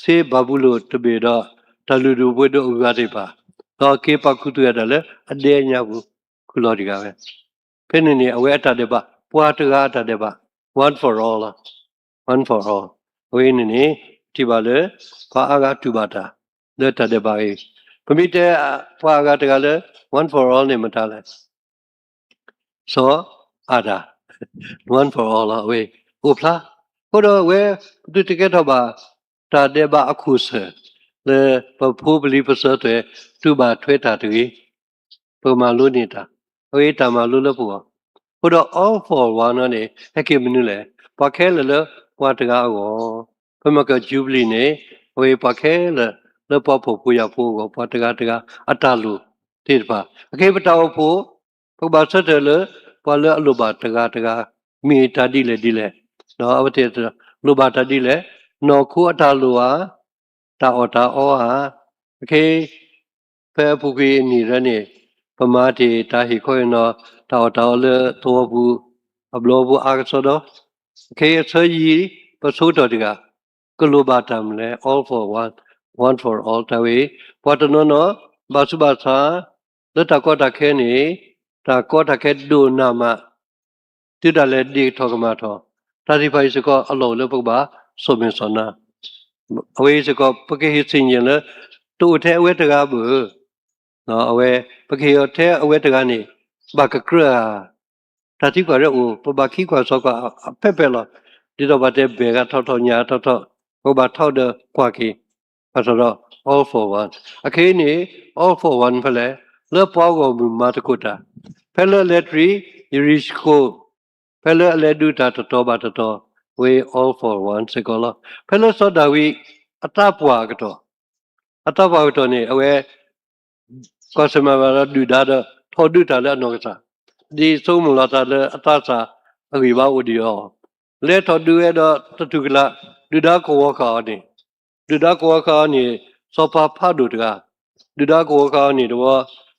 စ့ဘၤဘူလိၣ်တဘ့ၣ်ဒီး တၢ်လုၢ်ဒိၣ်ပှ့ၤဒိၣ်အဂၤသ့ၣ်တဖၣ်, ဒီးက့ၤပာ်ခူသူၣ်ဝဲဒၣ်လၢအဒဲညါပူၤ ခူၣ်လီၤတဂၤဝဲ. ဖဲန့ၣ်န့ၣ် အဝဲအတၢ်ဒဲးဘး ပှၤတဂၤအတၢ်ဒဲးဘး one for all လီၤ. One for all. အဝဲန့ၣ်န့ၣ် ပထံၣ်ဘၣ်လၢ ပှၤအါဂၤတူၢ်ဘၣ်တၢ် လၢတၢ်ဒဲးဘးအံၤ, ပမ့ၢ်တဲ ပှၤအါဂၤတဂၤလၢ one for all န့ၣ်မတၤလဲၣ်. စီၤအၤဒၣ် one for all လီၤ. အဝဲအိၣ်ဖျါ, အဃိဒီးအဝဲ ပသုတကဲထီၣ်ဘၣ် တၢ်ဒဲးဘးအခိၣ်စၢၤ လၢပဖိပလံၤပစၢၤသွဲၣ် တူၢ်ဘၣ်ထွဲတၢ်တဂ့ၤ, ပကမၤလိန့ၢ်တၢ်, အဝဲတၢ်မၤလိလၢပဂီၢ်. အဃိဒီး all for one န့ၣ် ဟဲက့ၤမနုၤလဲၣ်, ပှၤခဲလၢာ်လၢပှၤတဂၤအဂီၢ်, ပမ့ၢ်က Jubilee န့ၣ် အဝဲပှၤခဲလၢာ်လၢပှၤဖှီၣ်ဖိယာ်ဖိအဂီၢ် ပှၤတဂၤတဂၤအတၢ်လိၣ်သ့ၣ်တဖၣ်, အခဲအံၤပတၢ်အိၣ်ဖှိၣ် ပကဘၣ်ဆၢထၢၣ်လၢ ပှၤလၢအလိၣ်ဘၣ်တဂၤတဂၤ မ့ၢ်တၢ်ဒ်လဲၣ်ဒ်လဲၣ်, ဒီးအဝဲသ့ၣ်လိၣ်ဘၣ်တၢ်ဒ်လဲၣ်, နီၢ်ခိအတၢ်လိၣ်ဧါ, တၢ်အီၣ်တၢ်အီဧါ, အခဲအံၤ ဖဲအပူၤကွံာ်အနံၣ်ရၢန့ၣ် ပမၤတ့ၢ်တၢ်ဟ့ၣ်ခီဟ့ၣ်နီၤ တၢ်အီၣ်တၢ်အီလၢသဝီပူၤ အဘျီပူၤအါကစီဒီ, အခဲအံၤအဆၢယံၤ ပဆိကတီၢ်တဂၤ ကလိၣ်ဘၣ်တၢ်မနုၤလဲၣ်, all for one, one for all တၢ်ဝဲအံၤ, ပှၤတနီၤနီၤ ဘၣ်ဆူးဘၣ်ဆါ လၢတၢ်ကီတၢ်ခဲန့ၣ် တၢ်ကီတၢ်ခဲဒိၣ်နးမး တုၤဒၣ်လဲာ်ဒ့ၣ်ထီၣ်ကမၣ်ထီၣ်, တၢ်သ့ၣ်တဖၣ်အံၤစ့ၢ်ကီး အလီၢ်အိၣ်လၢပကဘၣ်စိာ်မ့ၢ်စိာ်နါ, အဝဲအံၤစ့ၢ်ကီး ပကဟ့ၣ်ဆင်ခြင်လၢ တအိၣ်ထဲအဝဲတဂၤဘၣ်, အဝဲ ပကဟ့ၣ်အီၤထဲအဝဲတဂၤန့ၣ် ဘၣ်ကကြၢးဧါ, တၢ်သံကွၢ်ရဲအိၣ်, ပဘၣ်ခံကွၢ်စီကွၢ်အဖဲဖဲလီၤ. ဒ်သိးပှၤတဲဘဲၣ်ဂၤထီၣ်ထီၣ်ညၣ်ထီၣ်ထီၣ်, ပကဘၣ်ထီၣ်ဒီးကွၢ်က့ၤ, ဘၣ်ဆၣ်ဒီး all for one. အခဲအံၤန့ၣ် all for one ဖဲလဲၣ်, လၢပှၤဂီၢ်မုၢ်မၤသကိးတၢ်, ဖဲလၢအလဲၤတရံး ယရံၣ်ၡူကၣ်, ဖဲလၢအလဲၤဒုးတၢ်တတီၤဘၣ်တတီၤ, အဝဲ all for one စ့ၢ်ကီးလီၤ. ဖဲလၢစီၤဒၤဝံး အသးပှၢ်အကတီၢ်, အသးပှၢ်အကတီၢ်န့ၣ် အဝဲ ကွၢ်ဆၢၣ်မဲာ်ဘၣ်ဒီးဒုၣ်ဒါဒီး ထီၣ်ဒုးတၢ်လၢအနီၢ်ကစၢ်, ဒ်သိးမုၢ်လီၤသးလၢအသးစၢ်အဂံၢ်ဘါအိၣ်ဒံးအီၤ, လဲၤထီၣ်ဒုးဝဲဒီးတတူၢ်ကလာ်, ဒုၣ်ဒါကဝီၤဃာ်အီၤန့ၣ်, ဒုၣ်ဒါကဝီၤဃာ်အီၤန့ၣ် စီၤပၤဖးဒိၣ်တဂၤ, ဒုၣ်ဒါကဝီၤဃာ်အီၤန့ၣ်တဝီ,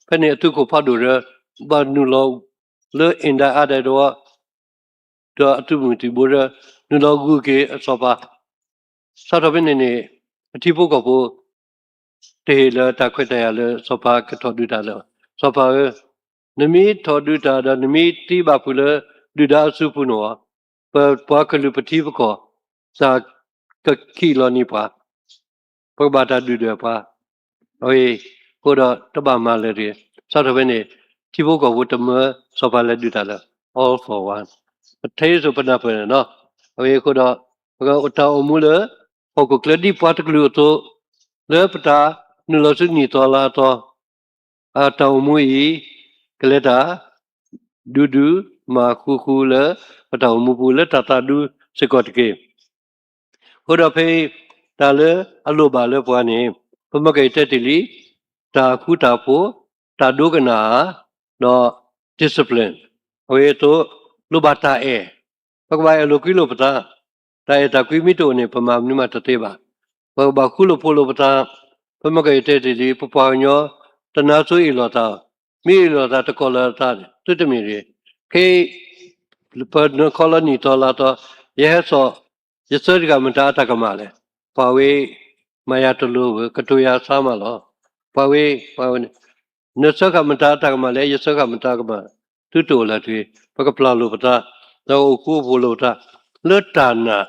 ဖဲန့ၣ်အသုးခိၣ်ဖးဒိၣ်ဒီး ဘၣ်နုာ်လီၤလၢအ့ၣ်ဒၣ်အါဒၣ်တဝီ ဒီးအသုးမုၢ်သံၣ်ဘိဒီး နုာ်လီၤဂုာ်က့ၤအစီၤပၤ, စးထီၣ်ဖဲန့ၣ်န့ၣ် အထံဖိကီၢ်ဖိ တဟ့ၣ်လၢတၢ်ခွဲးတၢ်ယာ်လၢစီၤပၤကထီၣ်ဒုးတၢ်လၢ စီၤပၤဧၢ, နမ့ၢ်ထီၣ်ဒုးတၢ်ဒီးနမ့ၢ်သံဘၣ်ဖုးလၢဒုၣ်ဒါအစုပူၤန့ၣ်, ပပှၤကလုာ်ပထံပကီၢ် တၢ်ကခံးလီၤနံၤပှၤ, ပကဘၣ်တၢ်ဒုၣ်ဒွဲၣ်ပှၤ, အဝဲအဃိဒီးတဘၣ်မၤလၢၤတဂ့ၤ, စးထီၣ်ဖဲန့ၣ် ထံဖိကီၢ်ဖိတမၢစီၤပၤလဲၤဒုးတၢ်လၢ all for one, ပထဲစိပနၢ်ပၢၢ်န့ၣ်လီၤ. အဝဲအဃိဒီး ပကအိၣ်တၢ်အိၣ်မူလၢ ဟီၣ်ခိၣ်ချၢဒ်ပှၤတကလုာ်အသိး, လၢပတၢ်နုာ်လီၤဆူနံၣ်သီလါသီ အတၢ်အိၣ်မူအံၤ ကလဲၤတၢ် ဒူဒူ မၤဃူဃူလၢ ပတၢ်အိၣ်မူပူၤလၢတၢ်သးဒူစ့ၢ်ကီးတက့ၢ်. အဃိဒီးဖဲအံၤ တၢ်လၢအလိၣ်ဘၣ်လၢပှၤန့ၣ် ပမ့ၢ်က့ၤတဲတ့ၢ်လံ, တၢ်ဃူတၢ်ဖိး, တၢ်ဒိကနၣ်ဧါ, ဒီး discipline, အဝဲအသိး လိၣ်ဘၣ်တၢ်အဲၣ်, ပကဘၣ်အဲၣ်လိာ်ကွံလိာ်ပသး, တၢ်အဲၣ်တၢ်ကွံမ့ၢ်တအိၣ်န့ၣ် ပမၤမနုၤမးတသ့ဘၣ်. ပကဘၣ်ဃူလိာ်ဖိးလိာ်ပသး, ပမ့ၢ်က့ၤတဲတ့ၢ်လံ ပပှၤကညီ တနါစိအ့ၣ်လိာ်သး, မ့ၢ်အ့ၣ်လိာ်သးတကိးလၢၤသး သုတမ့ၢ်တဂ့ၤ, ခဲအံၤ ပနခီလၢနံၣ်သီလါသီ, ယဟဲစိာ် ယသၢတဂၤမတၤအတၢ်ကမၣ်လဲၣ်, ပှၤဝဲ မၤယၤတလိၤဧၢ, ကတိၤယၤဆါမးလီၤ. ပှၤဝဲ ပှၤဝဲန့ၣ် နသၢဃာ်မတၤအတၢ်ကမၣ်လဲၣ်, ယသၢဃာ်မတၤကမၣ်, သုတအိၣ်လၢၤတဂ့ၤ, ပကပျၢ်လိာ်ပသး, ဒီးအိၣ်ဃူအိၣ်ဖိးလိာ်ပသး, လၢတၢ်နာ်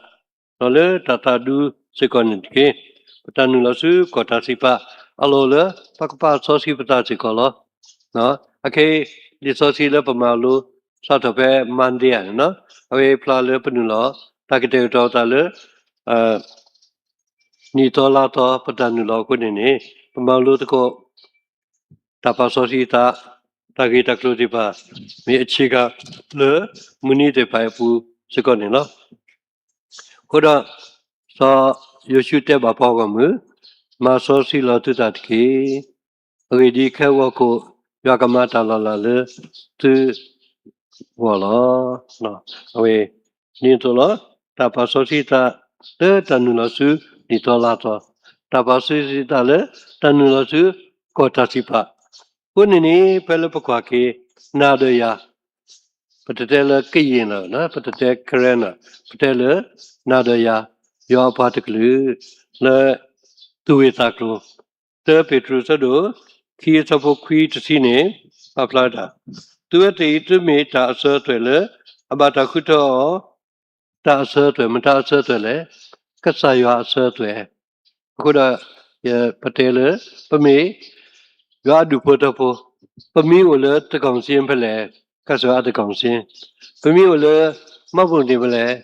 ဒီးလၢတၢ်သးဒူစ့ၢ်ကီးန့ၣ်တက့ၢ်. ပတၢ်နုာ်လီၤဆူကီၢ်တၢ်စံးပာ် အလီၢ်လၢ ပကပာ်စီဆှံပသးစ့ၢ်ကီးလီၤ. အခဲအံၤ လံာ်စီဆှံလၢပမၤလိ စးထီၣ်ဖဲ Monday ဧါန့ၣ်, အဝဲဖျါလၢပနုာ်လီၤ တၢ်ကတဲာ်ကတီၤသးလၢ နံၣ်သီလါသီ ပတၢ်နုာ်လီၤအဃိန့ၣ်န့ၣ် ပမၤလိသကိး တၢ်ပာ်စီဆှံသး တၢ်ဂ့ၢ်တၢ်ကျိၤသ့ၣ်တဖၣ် မ့ၢ်အဆ့ကၤလၢ မုၢ်နံၤသ့ၣ်တဖၣ်အပူၤစ့ၢ်ကီးန့ၣ်လီၤ. အဃိဒီး စီၤယိၤၡူတဲဘၣ်ပှၤဂီၢ်မုၢ်, မၤစီဆှံလီၤသုသးတက့ၢ်. အဂ့ၢ်ဒ်အံၤ, ခဲဂီၤခိၣ် ယွၤကမၤတၢ်လီၤလးလၢသုဂီၢ်လီၤ. အဝဲ ဒ်န့ၣ်အသိးလီၤ. တၢ်ပာ်စီဆှံသး လၢတၢ်နုာ်လီၤဆူနံၣ်သီလါသီ, တၢ်ပာ်စီဆှံသးလၢ တၢ်နုာ်လီၤဆူကီၢ်တၢ်စံးပာ်, အဃိန့ၣ်န့ၣ် ဖဲလၢပကွၢ်က့ၤ နၤဒီးယၤ ပတတဲလၢကယံာ်လၢၤ, ပတတဲကရၢလၢၤ, ပတဲလၢ နၤဒီးယၤ, ယွၤအပှၤတကလုာ် လၢ သူၣ်ဝံသးကျိၤ, တၢ ပ့းတရူးအဆၢဒိၣ်ခံ အဆၢဖိခွံတဆံန့ၣ် ပာ်ဖျါတၢ်, သုဝဲသ့ၣ်အံၤ သုမ့ၢ်တၢ်အစၢၤအသွဲၣ်လၢ အဘၣ်တၢ်ဃုထၢအီၤ တၢ်အစၢၤအသွဲၣ်, မတၤအစၢၤအသွဲၣ်လဲၣ်, ကစၢ်ယွၤအစၢၤအသွဲၣ်. အဃိဒီး ပတဲလၢ ပမ့ၢ် ယွၤအဒူၣ်ဖိထၢဖိ, ပမံၤအိၣ်လၢ သန်းခေါင်စာရင်း ဖဲလဲၣ်, ကစၢ်ယွၤအ သန်းခေါင်စာရင်း, ပမံၤအိၣ်လၢ မှတ်ပုံတင် ဖဲလဲၣ်,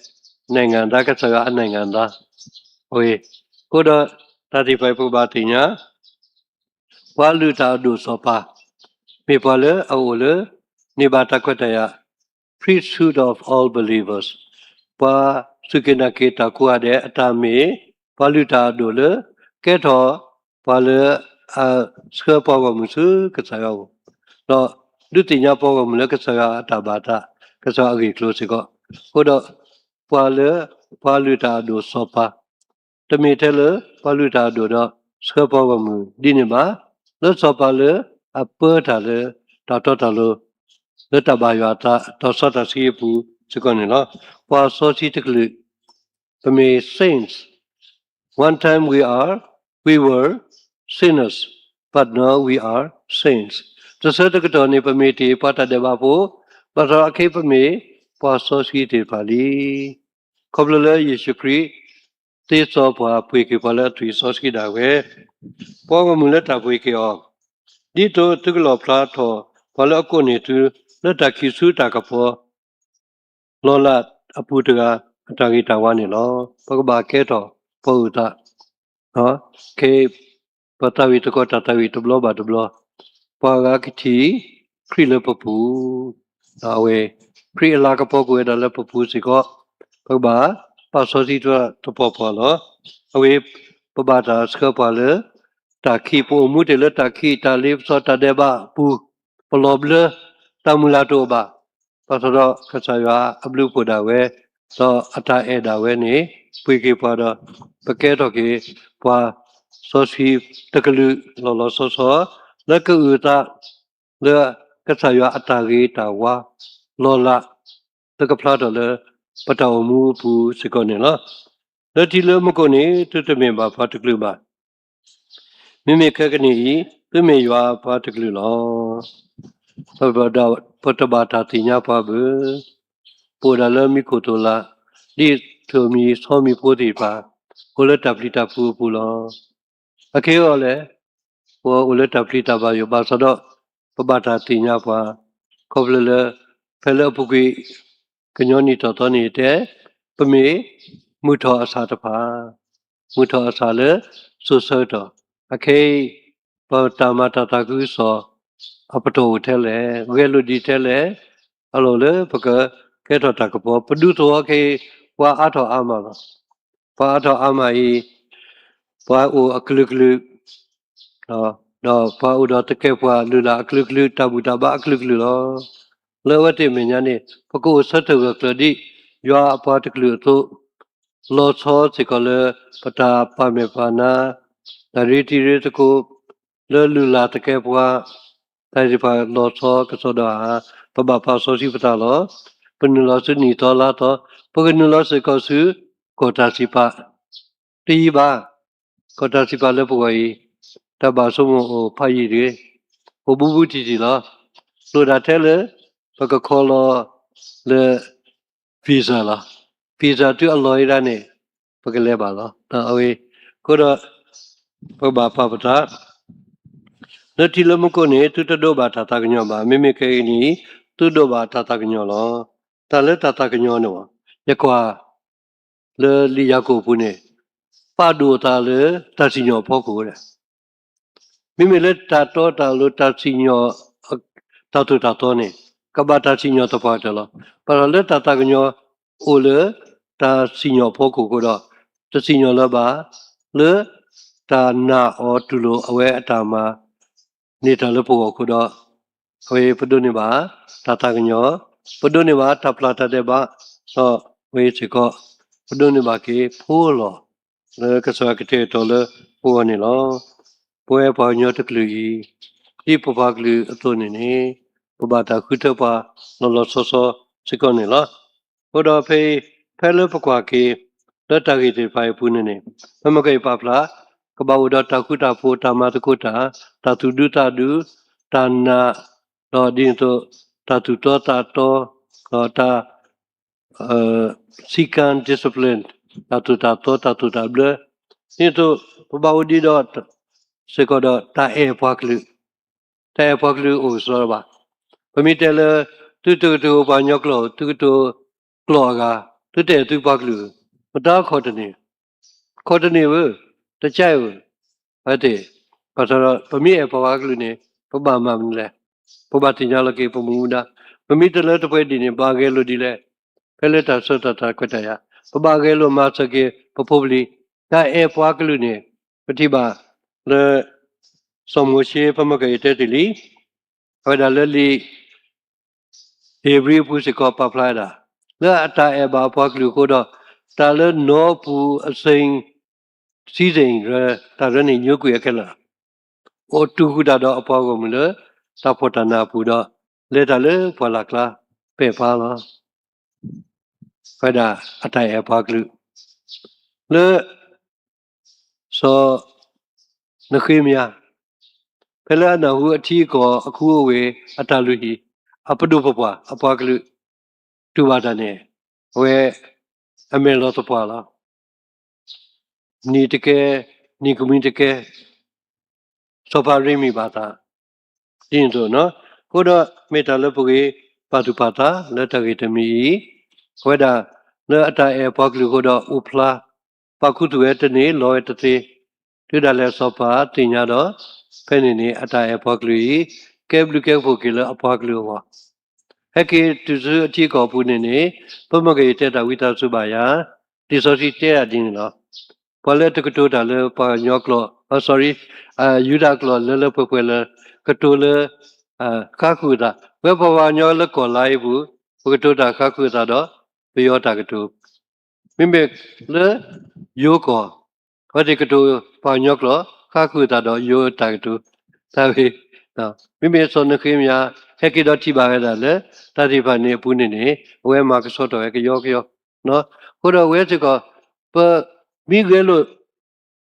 နိုင်ငံသား, ကစၢ်ယွၤအ နိုင်ငံသား. အဝဲ အဃိဒီး တၢ်သ့ၣ်တဖၣ်အံၤ ပကဘၣ်သ့ၣ်ညါ ပှၤလုၢ်တၢ်အဒိၣ်စီၤပၤ မ့ၢ်ပှၤလၢအအိၣ်လၢ န့ၢ်ဘၣ်တၢ်ခွဲးတၢ်ယာ် priesthood of all believers, ပှၤစူၢ်က့ၤနာ်က့ၤတၢ်ကိးဂၤဒဲးအတၢ်မ့ၢ် ပှၤလုၢ်တၢ်အဒိၣ်လၢ ကဲထီၣ်ပှၤလၢအဆှၢပှၤဂီၢ်မုၢ်ဆူကစၢ်ယွၤအအိၣ်, ဒီးဒုးသ့ၣ်ညါပှၤဂီၢ်မုၢ်လၢကစၢ်ယွၤအတၢ်ဘၣ်အသး, ကစၢ်ယွၤအဂ့ၢ်အကျိၤစ့ၢ်ကီး. အဃိဒီး ပှၤလၢ ပှၤလုၢ်တၢ်အဒိၣ်စီၤပၤ တမ့ၢ်ထဲလၢပှၤလုၢ်တၢ်အဒိၣ်ဒီးဆှၢပှၤဂီၢ်မုၢ်ဒ်န့ၣ်ဘၣ်, လၢစီၤပၤလၢအပၢတၢ်လၢတၢ်တီတၢ်လိၤ လၢတၢ်ဘၣ်ယွၤအသး တၢ်စီတၢ်ဆှံအပူၤစ့ၢ်ကီးန့ၣ်လီၤ. ပှၤစီဆှံတကလုာ် ပမ့ၢ် saints, one time we are, we were sinners, but now we are saints. တဆၢတကတီၢ်န့ၣ် ပမ့ၢ်တ့ၢ်ပှၤတၢ်ဒဲးဘးဖိ, ဘၣ်ဆၣ်ဒီးအခဲအံၤပမ့ၢ်ပှၤစီဆှံသ့ၣ်တဖၣ်လံ. ခီဖျိလၢယ့ၣ်ၡူးခရံာ် သ့စီပှၤ ပှ့ၤက့ၤပှၤလၢအသွံၣ်စီဆှံဒၣ်ဝဲ, ပှၤဂီၢ်မုၢ်လၢတၢ်ပှ့ၤက့ၤအီၤ, ဒ်သိးသုကလီၣ်ဖျါထီၣ်ပှၤလၢအကိးန့ၢ်သု လၢတၢ်ခံးဆူတၢ်ကပီၤ လီၤလးအပူၤတဂၤ အတၢ်ဂ့ၤတၢ်ဝါန့ၣ်လီၤ. ပကဘၣ်ကဲထီၣ်ပှၤအုၣ်သး, ခဲအံၤ ပသးဝံၣ်သကိးတၢ်သးဝံၣ်တဘျီဘၣ်တဘျီ, ပှၤဂၤကထံၣ်ခရံာ်လၢပပူၤ, ဒီးအဝဲ ခရံာ်အလၤကပီၤကအိၣ်ဝဲဒၣ်လၢပပူၤစ့ၢ်ကီး, ပကဘၣ်ပာ်စီဆှံသပှၢ်ပှၢ်လီၤ. အဝဲ ပဘၣ်တၢ်ဆှၢပှၤလၢ တၢ်ခံး, ပအိၣ်မူတ့ၢ်လၢတၢ်ခံးတၢ်လ့ပစီတၢ်ဒဲးဘးအပူၤ, ပလီၤဘျၢ, တၢ်မုၢ်လၢ်တအိၣ်ဘၣ်, ဘၣ်ဆၣ်ဒီးကစၢ်ယွၤအဘျုးအဖှိၣ်ဒၣ်ဝဲ, ဒီးအတၢ်အဲၣ်ဒၣ်ဝဲန့ၣ် ပှ့ၤက့ၤပှၤဒီး ပကဲထီၣ်က့ၤ ပှၤစီဆှံတကလုာ်လီၤလီၤဆီဆီ လၢကအုၣ်အသး လၢကစၢ်ယွၤအတၢ်ဂ့ၤတၢ်ဝါ လီၤလး လၢကဖျါထီၣ်လၢ ပတၢ်အိၣ်မူအပူၤစ့ၢ်ကီးန့ၣ်လီၤ. လၢထံလၢမူခိၣ်န့ၣ် သုတမ့ၢ်ဘၣ်ပှၤတကလုာ်ဘၣ်. မ့မ့ၢ်ခဲကနံၣ်အံၤ သုမ့ၢ်ယွၤအပှၤတကလုာ်လီၤ. ပတဘၣ်တၢ်သ့ၣ်ညါပှၤဘၣ်. ပအိၣ်ဒၣ်လၢမူခိၣ်သိၣ်လး, ဒ်သိးမံၤဆီမံၤဖိသ့ၣ်တဖၣ် အိၣ်လၢတၢ်ပျံၤတၢ်ဖုးအပူၤလီၤ. အခဲအံၤအီၤလဲၣ်, ပအိၣ်လၢတၢ်ပျံၤတၢ်ဘၣ်ယိၣ်ဘၣ်ဆၣ်ဒီး ပဘၣ်တၢ်သ့ၣ်ညါပှၤ, ခီဖျိလၢ ဖဲလၢအပူၤကွံာ် ကညီနံၣ်ထီၣ်သီန့ၣ်တဲ, ပမ့ၢ်မုၢ်ထီၣ်အဆၣ်တဖၣ်, မုၢ်ထီၣ်အဆၣ်လၢစိၤဆၢကတီၢ်, အခဲအံၤ ပတၢ်မၤတၢ်သးခုကစီၣ် အပတီၢ်အိၣ်ထဲလဲၣ်, ဂဲၤလိာ်ဒံးထဲလဲၣ်, အလီၢ်လၢပကကဲထီၣ်တၢ်ကပီၤ, ပဒူသဝီခဲအံၤ ပှၤအါထီၣ်အါမးလီၤ. ပှၤအါထီၣ်အါမးအံၤ ပှၤအိၣ်အကလုာ်ကလုာ် ဒီးပှၤအိၣ်ဒီးသကဲးပှၤလုၢ်လၢ်အကလုာ်ကလုာ်, တၢ်ဘူၣ်တၢ်ဘါအကလုာ်ကလုာ်လီၤ. လၢအဝဲသ့ၣ်အမဲာ်ညါန့ၣ် ပကအိၣ်ဆၢထၢၣ်ဂၢၢ်ကျၢၤဒ်ယွၤအပှၤတကလုာ်အသိး, လီၤဆီစ့ၢ်ကီးလၢပတၢ်ပာ်မဲာ်ပာ်နါ, တၢ်ရ့တံၤရ့သကိး, လၢလုၢ်လၢ်သကဲးပှၤ, တၢ်သ့ၣ်တဖၣ်လီၤဆီကစီဒီဧါ, ပဘၣ်ပာ်စီဆှံပသးလီၤ. ပနုာ်လီၤဆူနံၣ်သီလါသီ, ပကနုာ်လီၤစ့ၢ်ကီးဆူ ကီၢ်တၢ်စံးပာ် တယံာ်ဘၣ်, ကီၢ်တၢ်စံးပာ်လၢပဂီၢ်အံၤ, တၢ်ဘၣ်ဆိကမိၣ်အိၣ်ဖးယံာ်တဂ့ၤ, အိၣ်ဘူးဘူးတံၢ်တံၢ်လီၤ. လိၣ်ဒၣ်ထဲလၢ ပကခီလီၤလၢ visa လီၤ. visa တုၤအလီၢ်အံၤဒၣ်န့ၣ် ပကလဲၤဘၣ်လီၤ. အဝဲ အဃိဒီး ပကဘၣ်ပာ်ပသး လၢထံလၢမူခိၣ်န့ၣ် သုတဒိးဘၣ်တၢ်သးကညီၤဘၣ်. မ့မ့ၢ်ခဲကနံၣ်အံၤ သုဒိးဘၣ်တၢ်သးကညီၤလီၤ. တၢ်လၢတၢ်သးကညီၤန့ၣ် ယကွၢ် လၢလံာ်ယၤကိာ်အပူၤန့ၣ် ပာ်ဒိၣ်အသးလၢတၢ်စံၣ်ညီၣ်အဖီခိၣ်ဝဲဒၣ်. မ့မ့ၢ်လၢတၢ်တီတၢ်လိၤ တၢ်စံၣ်ညီၣ် တၢ်သိၣ်တၢ်သီန့ၣ် ကဘၣ်တၢ်စံၣ်ညီၣ်သပှၢ်တၢၢ်လီၤ. ဘၣ်ဆၣ်လၢတၢ်သးကညီၤအိၣ်လၢ တၢ်စံၣ်ညီၣ်အဖီခိၣ်အဃိဒီး တစံၣ်ညီၣ်လၢၤဘၣ် လၢတၢ်နာ်အီၤတူၢ်လိာ်အဝဲအတၢ်မၤ န့ၢ်တၢ်လၢပဂီၢ်အဃိဒီး အဝဲပဒိးန့ၢ်ဘၣ် တၢ်သးကညီၤ, ပဒိးန့ၢ်ဘၣ်တၢ်ပျၢ်တၢ်ဒဲးဘး, ဒီးအဝဲစ့ၢ်ကီး ပဒိးန့ၢ်ဘၣ်က့ၤဖိလီၤ လၢကစၢ်ယွၤကတဲာ်ကတီၤလၢပဂီၢ်န့ၣ်လီၤ. ပဝဲပှၤကညီတကလုာ်အံၤ ဒ်ပပှၤကလုာ်အသိးန့ၣ်န့ၣ် ပဘၣ်တၢ်ဃုထၢပှၤလီၤလီၤဆီဆီ စ့ၢ်ကီးန့ၣ်လီၤ. အဃိဒီးဖဲအံၤ ဖဲလၢပကွၢ်က့ၤ လၢတၢ်ဂ့ၢ်သ့ၣ်တဖၣ်အံၤအပူၤန့ၣ်န့ၣ် ပမ့ၢ်က့ၤပာ်ဖျါ ကဘၣ်အိၣ်ဒီးတၢ်ဃူတၢ်ဖိး တၢ်မၤသကိးတၢ် တၢ်သူၣ်ဒူသးဒူ တၢ်နာ် ဒီးဒ်န့ၣ်အသိး တၢ်သူၣ်တီသးတီ ဒီးတၢ် စည်းကမ်း discipline တၢ်သိၣ်တၢ်သီ တၢ်သိၣ်တၢ်ဘျၢ ဒ်သိး ပဘၣ်အိၣ်ဒံးဒီး စ့ၢ်ကီးဒီးတၢ်အဲၣ်ပှၤကလုာ်, တၢ်အဲၣ်ပှၤကလုာ်အိၣ်ကစီဒီဘၣ်. ပမ့ၢ်တဲလၢ သုတကတိၤပှၤကညီကျိာ် သုကတိၤကျိာ်အဂၤ သုတအဲၣ်သုပှၤကလုာ်ဧၢ, မတၤခီတန့ၢ်, ခီတန့ၢ်ဧၢ, တကဲဧၢ, အဝဲသ့ၣ်, ဘၣ်ဆၣ်ဒီး ပမ့ၢ်အဲၣ်ပှၤကလုာ်န့ၣ် ပဘၣ်မၤမနုၤလဲၣ်, ပဘၣ်သ့ၣ်ညါလီၤက့ၤပမူဒါ, ပမ့ၢ်တလၢတပှဲၤဒ်န့ၣ် ဘၣ်ဂဲၤလိာ်ဒ်လဲၣ်, ဖဲလၢတၢ်ဆၢတၢ်တၢ်ခွဲးတၢ်ယာ် ပဘၣ်ဂဲၤလိာ်မၤစၢၤက့ၤပဖိပလံၤ, တၢ်အဲၣ်ပှၤကလုာ်န့ၣ် ပထံၣ်ဘၣ်လၢ စီၤမိၤၡ့ ပမ့ၢ်က့ၤတဲတ့ၢ်လံ, အဝဲဒၣ်လၢလံာ် ဧ့ၤဘြံၤအပူၤစ့ၢ်ကီးပာ်ဖျါဝဲဒၣ်, လၢအတၢ်အဲၣ်ဘၣ်အပှၤကလုာ်အဃိဒီး တၢ်လၢနီၢ်ပူၤအစ့ၣ် စံစ့ၣ် တၢ်ရၢန့ၣ်ညိကွံာ်အခဲလၢာ်, အိၣ်တူၢ်ဃုာ်တၢ်ဒီးအပှၤဂီၢ်မုၢ်လၢ တၢ်ဖှီၣ်တၢ်နးအပူၤဒီး လဲၤတၢ်လၢပှၢ်လၢ်ကျါ ပဲာ်ဖးလီၤ. အဝဲဒၣ်အတၢ်အဲၣ်ပှၤကလုာ် လၢ စီၤနဃ့မယၤ ဖဲလၢအနၢ်ဟူအထံအကီၢ်အခူအဝ့ၢ်အတၢ်လုၢ်ဟံၣ် အပဒိၣ်ပပှၢ်အပှၤကလုာ် တူၢ်ဘၣ်တၢ်န့ၣ် အဝဲအမဲာ်လီၤသပှၢ်လီၤ. နံၤတကဲ, နံၤကမှံတကဲ, စီၤပၤရ့မံဘၣ်သး ဒ်န့ၣ်အသိး, အဃိဒီးမ့ၢ်တၢ်လၢပဂ့ၤပာ်သူၣ်ပာ်သးလၢတၢ်ဂ့ၢ်တမံၤအံၤ, အဝဲဒၣ်လၢအတၢ်အဲၣ်ပှၤကလုာ်အဃိဒီးအိၣ်ဖျါ ပာ်ခူသူၣ်ဝဲတန့ၢ် လီၤဝဲတသ့, တုၤဒၣ်လဲာ်စီၤပၤသ့ၣ်ညါဒီး ဖဲန့ၣ်န့ၣ် အတၢ်အဲၣ်ပှၤကလုာ်အံၤ ကဲဘျုးကဲဖှိၣ်က့ၤလၢအပှၤကလုာ်အဂီၢ်, ဟဲက့ၤတုၤဆူအထံအကီၢ်အပူၤန့ၣ်န့ၣ် ပမ့ၢ်က့ၤတဲတၢ်ဝံသးစူၤဘၣ်ယၤ, လံာ်စီဆှံတဲဒၣ်ဒ်န့ၣ်လီၤ. ပှၤလၢတကတိၤတၢ်လၢပှၤကညီကျိာ်, အ sorry, ယူဒၤကျိာ်လၢလၢပှဲၤပှဲၤလၢ ကတိၤလၢ ဃါဃုာ်အသး, ဝဲပှၤကညီလၢကီၢ်လါအံၤပူၤ ပကတိၤတၢ်ဃါဃုာ်အသးဒီး ပယီၤတၢ်ကတိၤ, မ့မ့ၢ်လၢ ယိၤကီၢ် အဝဲသ့ၣ်ကတိၤပှၤကညီကျိာ် ဃါဃုာ်အသးဒီးယိၤတၢ်ကတိၤ, တၢ်ဝဲ မ့မ့ၢ်စီၤနဃ့မယၤ ဟဲက့ၤဒီးထံၣ်ဘၣ်ဝဲဒၣ်လၢ တၢ်သ့ၣ်တဖၣ်န့ၣ်အပူၤန့ၣ်န့ၣ် အဝဲမၤကဆှီထီၣ်ဝဲကယီကယီ, အဃိဒီးအဝဲစ့ၢ်ကီး ပမ့ၢ်ဂဲၤလိာ်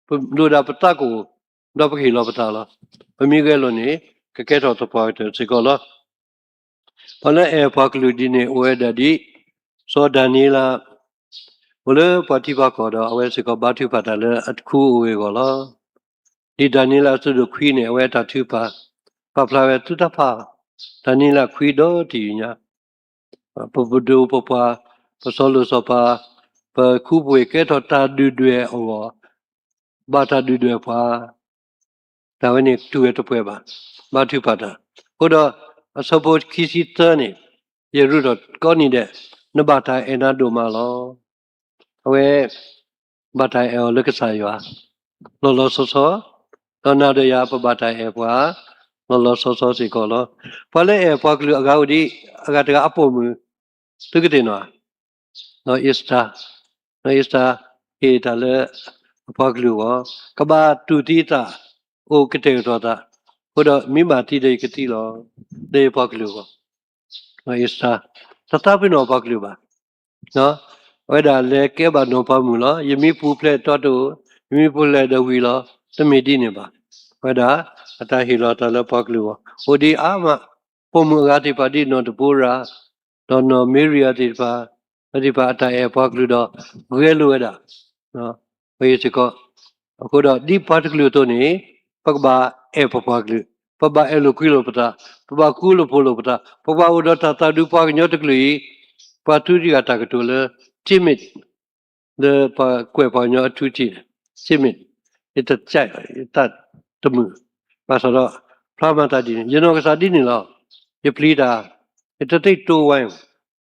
ပလိၣ်ဒၣ်ပသးကအိၣ် ဒီးပကဟ့ၣ်လီၤပသးလီၤ. ပမ့ၢ်ဂဲၤလိာ်န့ၣ် ကကဲထီၣ်သပှၢ်ကတၢၢ်စ့ၢ်ကီးလီၤ. ပှၤလၢအအဲၣ်ပှၤကလုာ်ဒ်န့ၣ်အိၣ်ဝဲဒၣ်ဒ် စီၤဒၤနံးယ့လး အိၣ်လၢပှၤထံပှၤကီၢ်ဒီး အဝဲစ့ၢ်ကီးဘါထုကဖၣ်တၢ်လၢအခူအဝ့ၢ်အဂီၢ်လီၤ. ဒ်ဒၤနံးယ့လးအဆၢဒိၣ်ခွံန့ၣ် အဝဲတၢ်ထုကဖၣ် ပာ်ဖျါဝဲသုတဖၣ် ဒၤနံးယ့လးခွံဒီတယုၢ်ညါ ပပဒိၣ်ပပှၢ် ပစီၤလိၣ်စီၤပၤ ပခူပဝ့ၢ်ကဲထီၣ်တၢ်ဒုၣ်ဒွဲၣ်အဂီၢ် ဘၣ်တၢ်ဒုၣ်ဒွဲၣ်ပှၤ တၢ်ဝဲန့ၣ်တူၢ်ဝဲတပှဲၤဘၣ် ဘါထုကဖၣ်တၢ်. အဃိဒီး အဆၢဖိခံဆံသၢန့ၣ် ယရူၢ်ထီၣ်ကိးနံၤဒဲး နဘၣ်တၢ်အဲၣ်နၤဒိၣ်မးလီၤ. အဝဲ ဘၣ်တၢ်အဲၣ်အီၤလၢကစၢ်ယွၤ လီၤလီၤဆီဆီ ဒီးနၤဒီးယၤပဘၣ်တၢ်အဲၣ်ပှၤ လီၤလီၤဆီဆီစ့ၢ်ကီးလီၤ. ပှၤလၢအဲၣ်ပှၤကလုာ်အဂၤအိၣ်ဒံး အဂၤတဂၤအပိာ်မုၣ် သုကသ့ၣ်နီၣ်ဧါ နီၢ်အ့စတၢ်, နီၢ်အ့စတၢ် ဟ့ၣ်တၢ်လၢ အပှၤကလုာ်အဂီၢ် ကဘၣ်တူၢ်သံအသး အိၣ်ကတဲာ်ကတီၤသး အဃိဒီးမ့ၢ်ဘၣ်သံဒီးယကသံလီၤ လၢယပှၤကလုာ်အဂီၢ် နီၢ်အ့စတၢ် တသးပ့ၤနီၣ်ပှၤကလုာ်ဘၣ်. အဝဲဒၣ်လဲၤကဲဘၣ်နီၢ်ပၤမုၣ်လီၤ. ယမ့ၢ်ပူၤဖျဲးတီတအိၣ်, ယမ့ၢ်ပူၤဖျဲးဒီးဝံၤလီၤ. တမ့ၢ်ဒ်န့ၣ်ဘၣ်. အဝဲဒၣ် အတၢ်ဟ့ၣ်လီၤတၢ်လၢပှၤကလုာ်အဂီၢ် အိၣ်ဒံးအါမး ပိာ်မုၣ်အဂၤသ့ၣ်တဖၣ်ဒ်နီၢ်ဒဘိရၤ ဒီးနီၢ်မ့ရံယၤသ့ၣ်တဖၣ် အဝဲသ့ၣ်တဖၣ်အတၢ်အဲၣ်ပှၤကလုာ်ဒီး ဂဲၤလိာ်ဝဲဒၣ် ပဝဲစ့ၢ်ကီး အဃိဒီးဒ်ပှၤတကလုာ်အသိးန့ၣ် ပကဘၣ်အဲၣ်ပပှၤကလုာ်, ပဘၣ်အဲၣ်လိာ်ကွံလိာ်ပသး, ပဘၣ်ဃူလိာ်ဖိးလိာ်ပသး, ပဘၣ်အိၣ်ဒီးတၢ်သးဒူ ပှၤကညီတကလုာ်အံၤ ပှၤထူတဂၤတၢ်ကတိၤလၢ timid လၢပှၤကွဲးပှၤကညီအထူအထံး timid ယတကဲ ယသးတမုာ် ဘၣ်ဆၣ်ဒီး ဖျါမၤသးဒ်န့ၣ် ယနီၢ်ကစၢ်ဒ်န့ၣ်လီၤ. ယပျံၤတၢ် ယတသ့တိဝဲ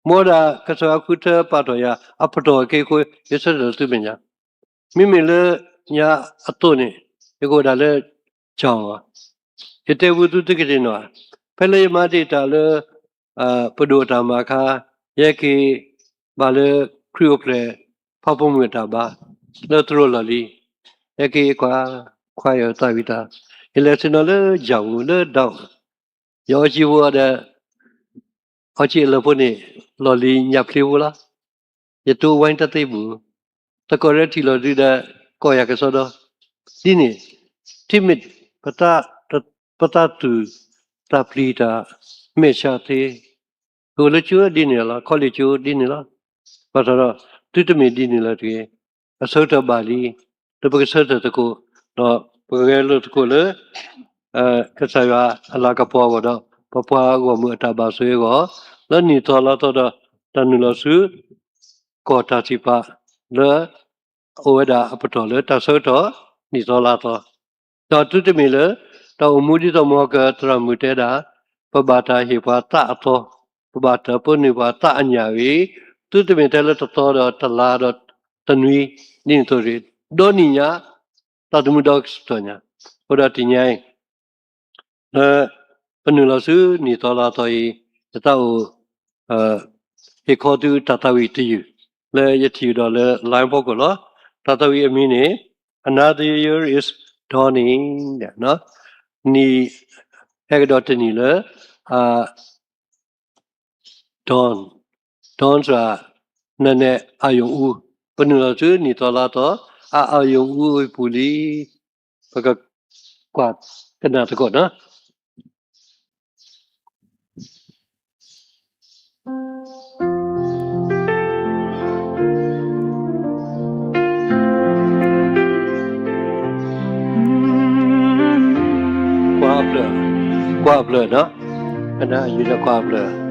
မ်ဒၣ်ကစၢ်ယွၤဃုထၢပာ်ထီၣ်ယၤ အပတီၢ်အခံအဃိ ယဆၢထၢၣ်လၢသုမဲာ်ညါ, မ့မ့ၢ်လၢညါအသိးန့ၣ် ယကအိၣ်ဒၣ်လၢ ကၠီၣ်လီၤ. ယတဲဝံသုသုကသ့ၣ်နီၣ်, ဖဲလၢယမၤတ့ၢ်တၢ်လၢ ပဒိၣ်အတၢ်မၤအခါ ယဟဲက့ၤဘၣ်လၢခရံာ်အိၣ်ဖျဲၣ် ဖးပိာ်မုၣ်အတၢ်ဘါ လၢသရိာ်လီၢ်လံၤ, ဟဲက့ၤကွၢ် ခွါယသးဝံၣ်တၢ်, ယလဲၤဆ့ၣ်နီၤလၢယၣ်ပူၤလၢဒၣ်, ယအီၣ်ကံၢ်ပူၤဒီး အီၣ်ကံၣ်အလၢၢ်ဖိန့ၣ် လီၢ်လံၤညၣ်ဖျ့ဖိလီၤ. ယတိၢ်ဝါတသ့ပူၤ, သကိးရဲထံၣ်လီၤဒုဒီး ကိးယၤကစီဒီ, ဒ်န့ၣ် ထံမ့ၢ် ပသးသူၣ်သးပျံၤတၢ် မဲာ်ဆှးသ့, ကအိၣ်လၢကၠိဒ်န့ၣ်လီၤ, ခီလ့ၣ်ကၠိဒ်န့ၣ်လီၤ. ဘၣ်ဆၣ်ဒီး သုတမ့ၢ်ဒ်န့ၣ်လၢၤတဂ့ၤ. အဆၢကတီၢ်ဘၣ်လံ, ဒီးပကဆၢထၢၣ်သကိး, ဒီးပကဂဲၤလိာ်သကိးလၢ ကစၢ်ယွၤအလၤကပီၤအဂီၢ်ဒီး ပပှၤဂီၢ်မုၢ်အတၢ်ဘၣ်ဆိၣ်ဂ့ၤအဂီၢ်, လၢနံၣ်သီလါသီဒီး တၢ်နုာ်လီၤဆူ ကီၢ်တၢ်စံးပာ် လၢ အိၣ်ဝဲဒၣ်အပတီၢ်လၢတၢ်ဆၢကတီၢ် နံၣ်သီလါသီ, ဒီးသုတမ့ၢ်လၢ တၢ်အိၣ်မူဒ်သိးမ်ကသရၣ်မုၣ်တဲဒၣ်, ပဘၣ်တၢ်ဟ့ၣ်ပှၤသးအသီ, ပဘၣ်တၢ်ပၢနုာ်ပှၤသးအညၣ်ဂ့ၤ, သုတမ့ၢ်ထဲလၢတသီဒီးတလါဒီးတနွံ, ဒ်န့ၣ်အသိးတဂ့ၤ, ဒီနံၣ်ညါ, သးသမူဒီကတီၢ်ညါ, အဃိဒီးတနံၤညါအံၤ လၢပနုာ်လီၤဆူနံၣ်သီလါသီအံၤ, ယသးအိၣ် ဟ့ၣ်ခီသုတၢ်သးဝံၣ်တယုၢ် လၢယထံၣ်ကဒီးလၢ line ဖီခိၣ်လီၤ. တၢ်သးဝံၣ်အမံၤန့ၣ် Another year is dawning, နံၣ်ဟဲကဒီးတနံၣ်လၢ dawn, dawn စ့ၢ် နနဲၣ်အယိၣ်အူ, ပနုာ်လီၤဆူနံၣ်သီလါသီ အအယိၣ်အူအပူၤလံ. ပကကွၢ်ကနၣ်သကိးနီၤ. ကွၢ်အဖျၢၣ်, ကွၢ်အဖျၢၣ်နီၤ, ကနၣ်အယုၢ်ဒီးကွၢ်အဖျၢၣ်.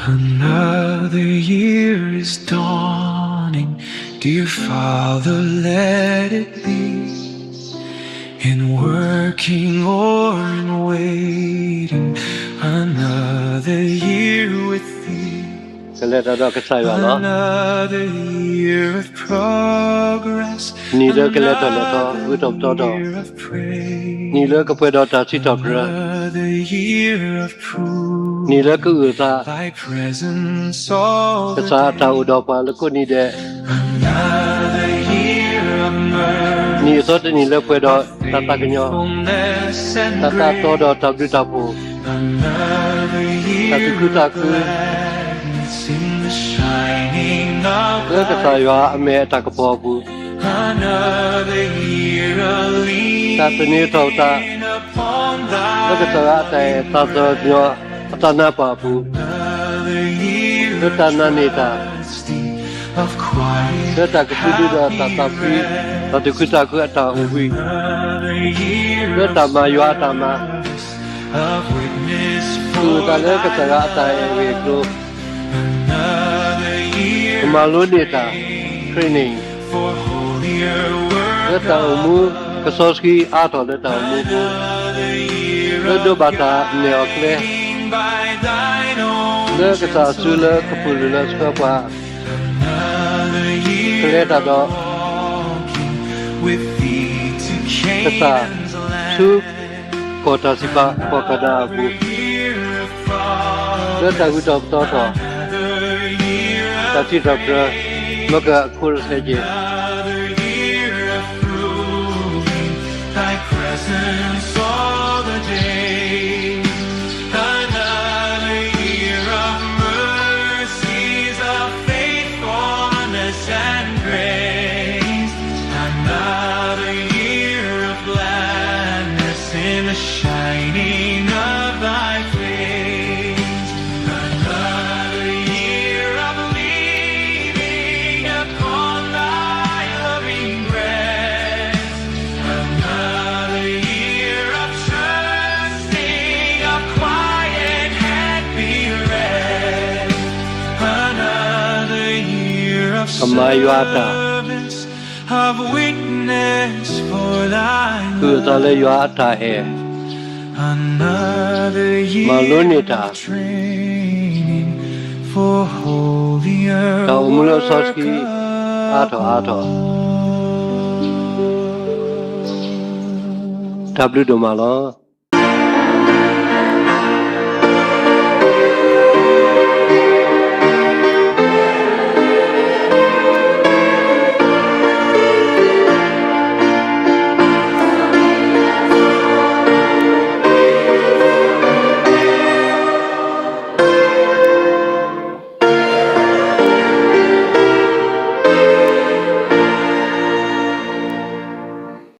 Another year is dawning, dear Father, let it be. In working or in waiting, another year with thee. ကလဲၤတၢ်ဒီးကစၢ်ယွၤလီၤ. Another year of progress, နံၣ်လၢကလဲၤထီၣ်လဲၤထီ ဂုၤထီၣ်ပသီထီၣ်, another year of praise, နံၣ်လၢကပှဲၤဒီးတၢ်စံးထီၣ်ပတြၢၤ, another year of proving, နံၣ်လၢကအုၣ်အသး, thy presence all the day, ကစၢ်အတၢ်အိၣ်ဒီးပှၤလၢကိးနံၤဒဲး, another year of mercy, နံၣ်အသီတနံၣ်လၢပှဲၤဒီးတၢ်သးကညီၤ, faithfulness and grace, တၢ်သးတီဒီးတၢ်ဘျုးတၢ်ဖှိၣ်, another year of gladness in the shining of thy face, လၢကစၢ်ယွၤအမဲာ်အတၢ်ကပီၤအပူၤ, another year of leaning upon thy word, တၢ်သန့ၤထီၣ်ပသး, လၢကစၢ်ယွၤအတၢ်အဲၣ်သးသီညီအသးနါပၢ်အပူၤ, another year of trusting thy presence all the day, လၢတၢ်နာ်န့ၢ်တၢ်, လၢတၢ်ကဖုဒုဒီးတၢ်သးဖှံ, တၢ်သူၣ်ခုသးခုအတၢ်အိၣ်ဘှံး, လၢတၢ်မၤယွၤအတၢ်မၤ, ကအိၣ်သးလၢကစၢ်ယွၤအတၢ်အဲၣ်အဂ့ၢ်အကျိၤ, ကမၤလိန့ၢ်တၢ် training, လၢတၢ်အိၣ်မူ, ကစီဆှံအါထီၣ်လၢတၢ်အိၣ်မူအပူၤ, လၢဒိးဘၣ်တၢ်နဲၣ်အီၤကျဲ, လၢကစၢ်အစုလၢကပူၤလုာ်လၢအဆှၢပှၤ, ကလဲၤတၢ်ဒီး ကစၢ်ဆူ ကီၢ်တၢ်စံးပာ်ကီၢ်ကနၤအပူၤ, လၢတၢ်ဂုၤထီၣ်ပသီထီၣ်, တၢ်စံးထီၣ်ပတြၢၤ, မ့ၢ်ကအခိၣ်တဆဲးက့ၤ, Another year of mercies, of faithfulness and grace. Another year of gladness in the shining of thy face. Another year of leaning upon thy loving breast. Another year of trusting, of quiet happy rest. Another year of service, of witness for thy love. ကုၢ်အသးလၢယွၤအတၢ်အဲၣ်, another year of training for holier work above. မၤလိန့ၢ်တၢ်, တၢ်အိၣ်မူလၢစီဆှံအါထီၣ်အါထီၣ်, တၢ်ဘျုးဒိၣ်မးလီၤ.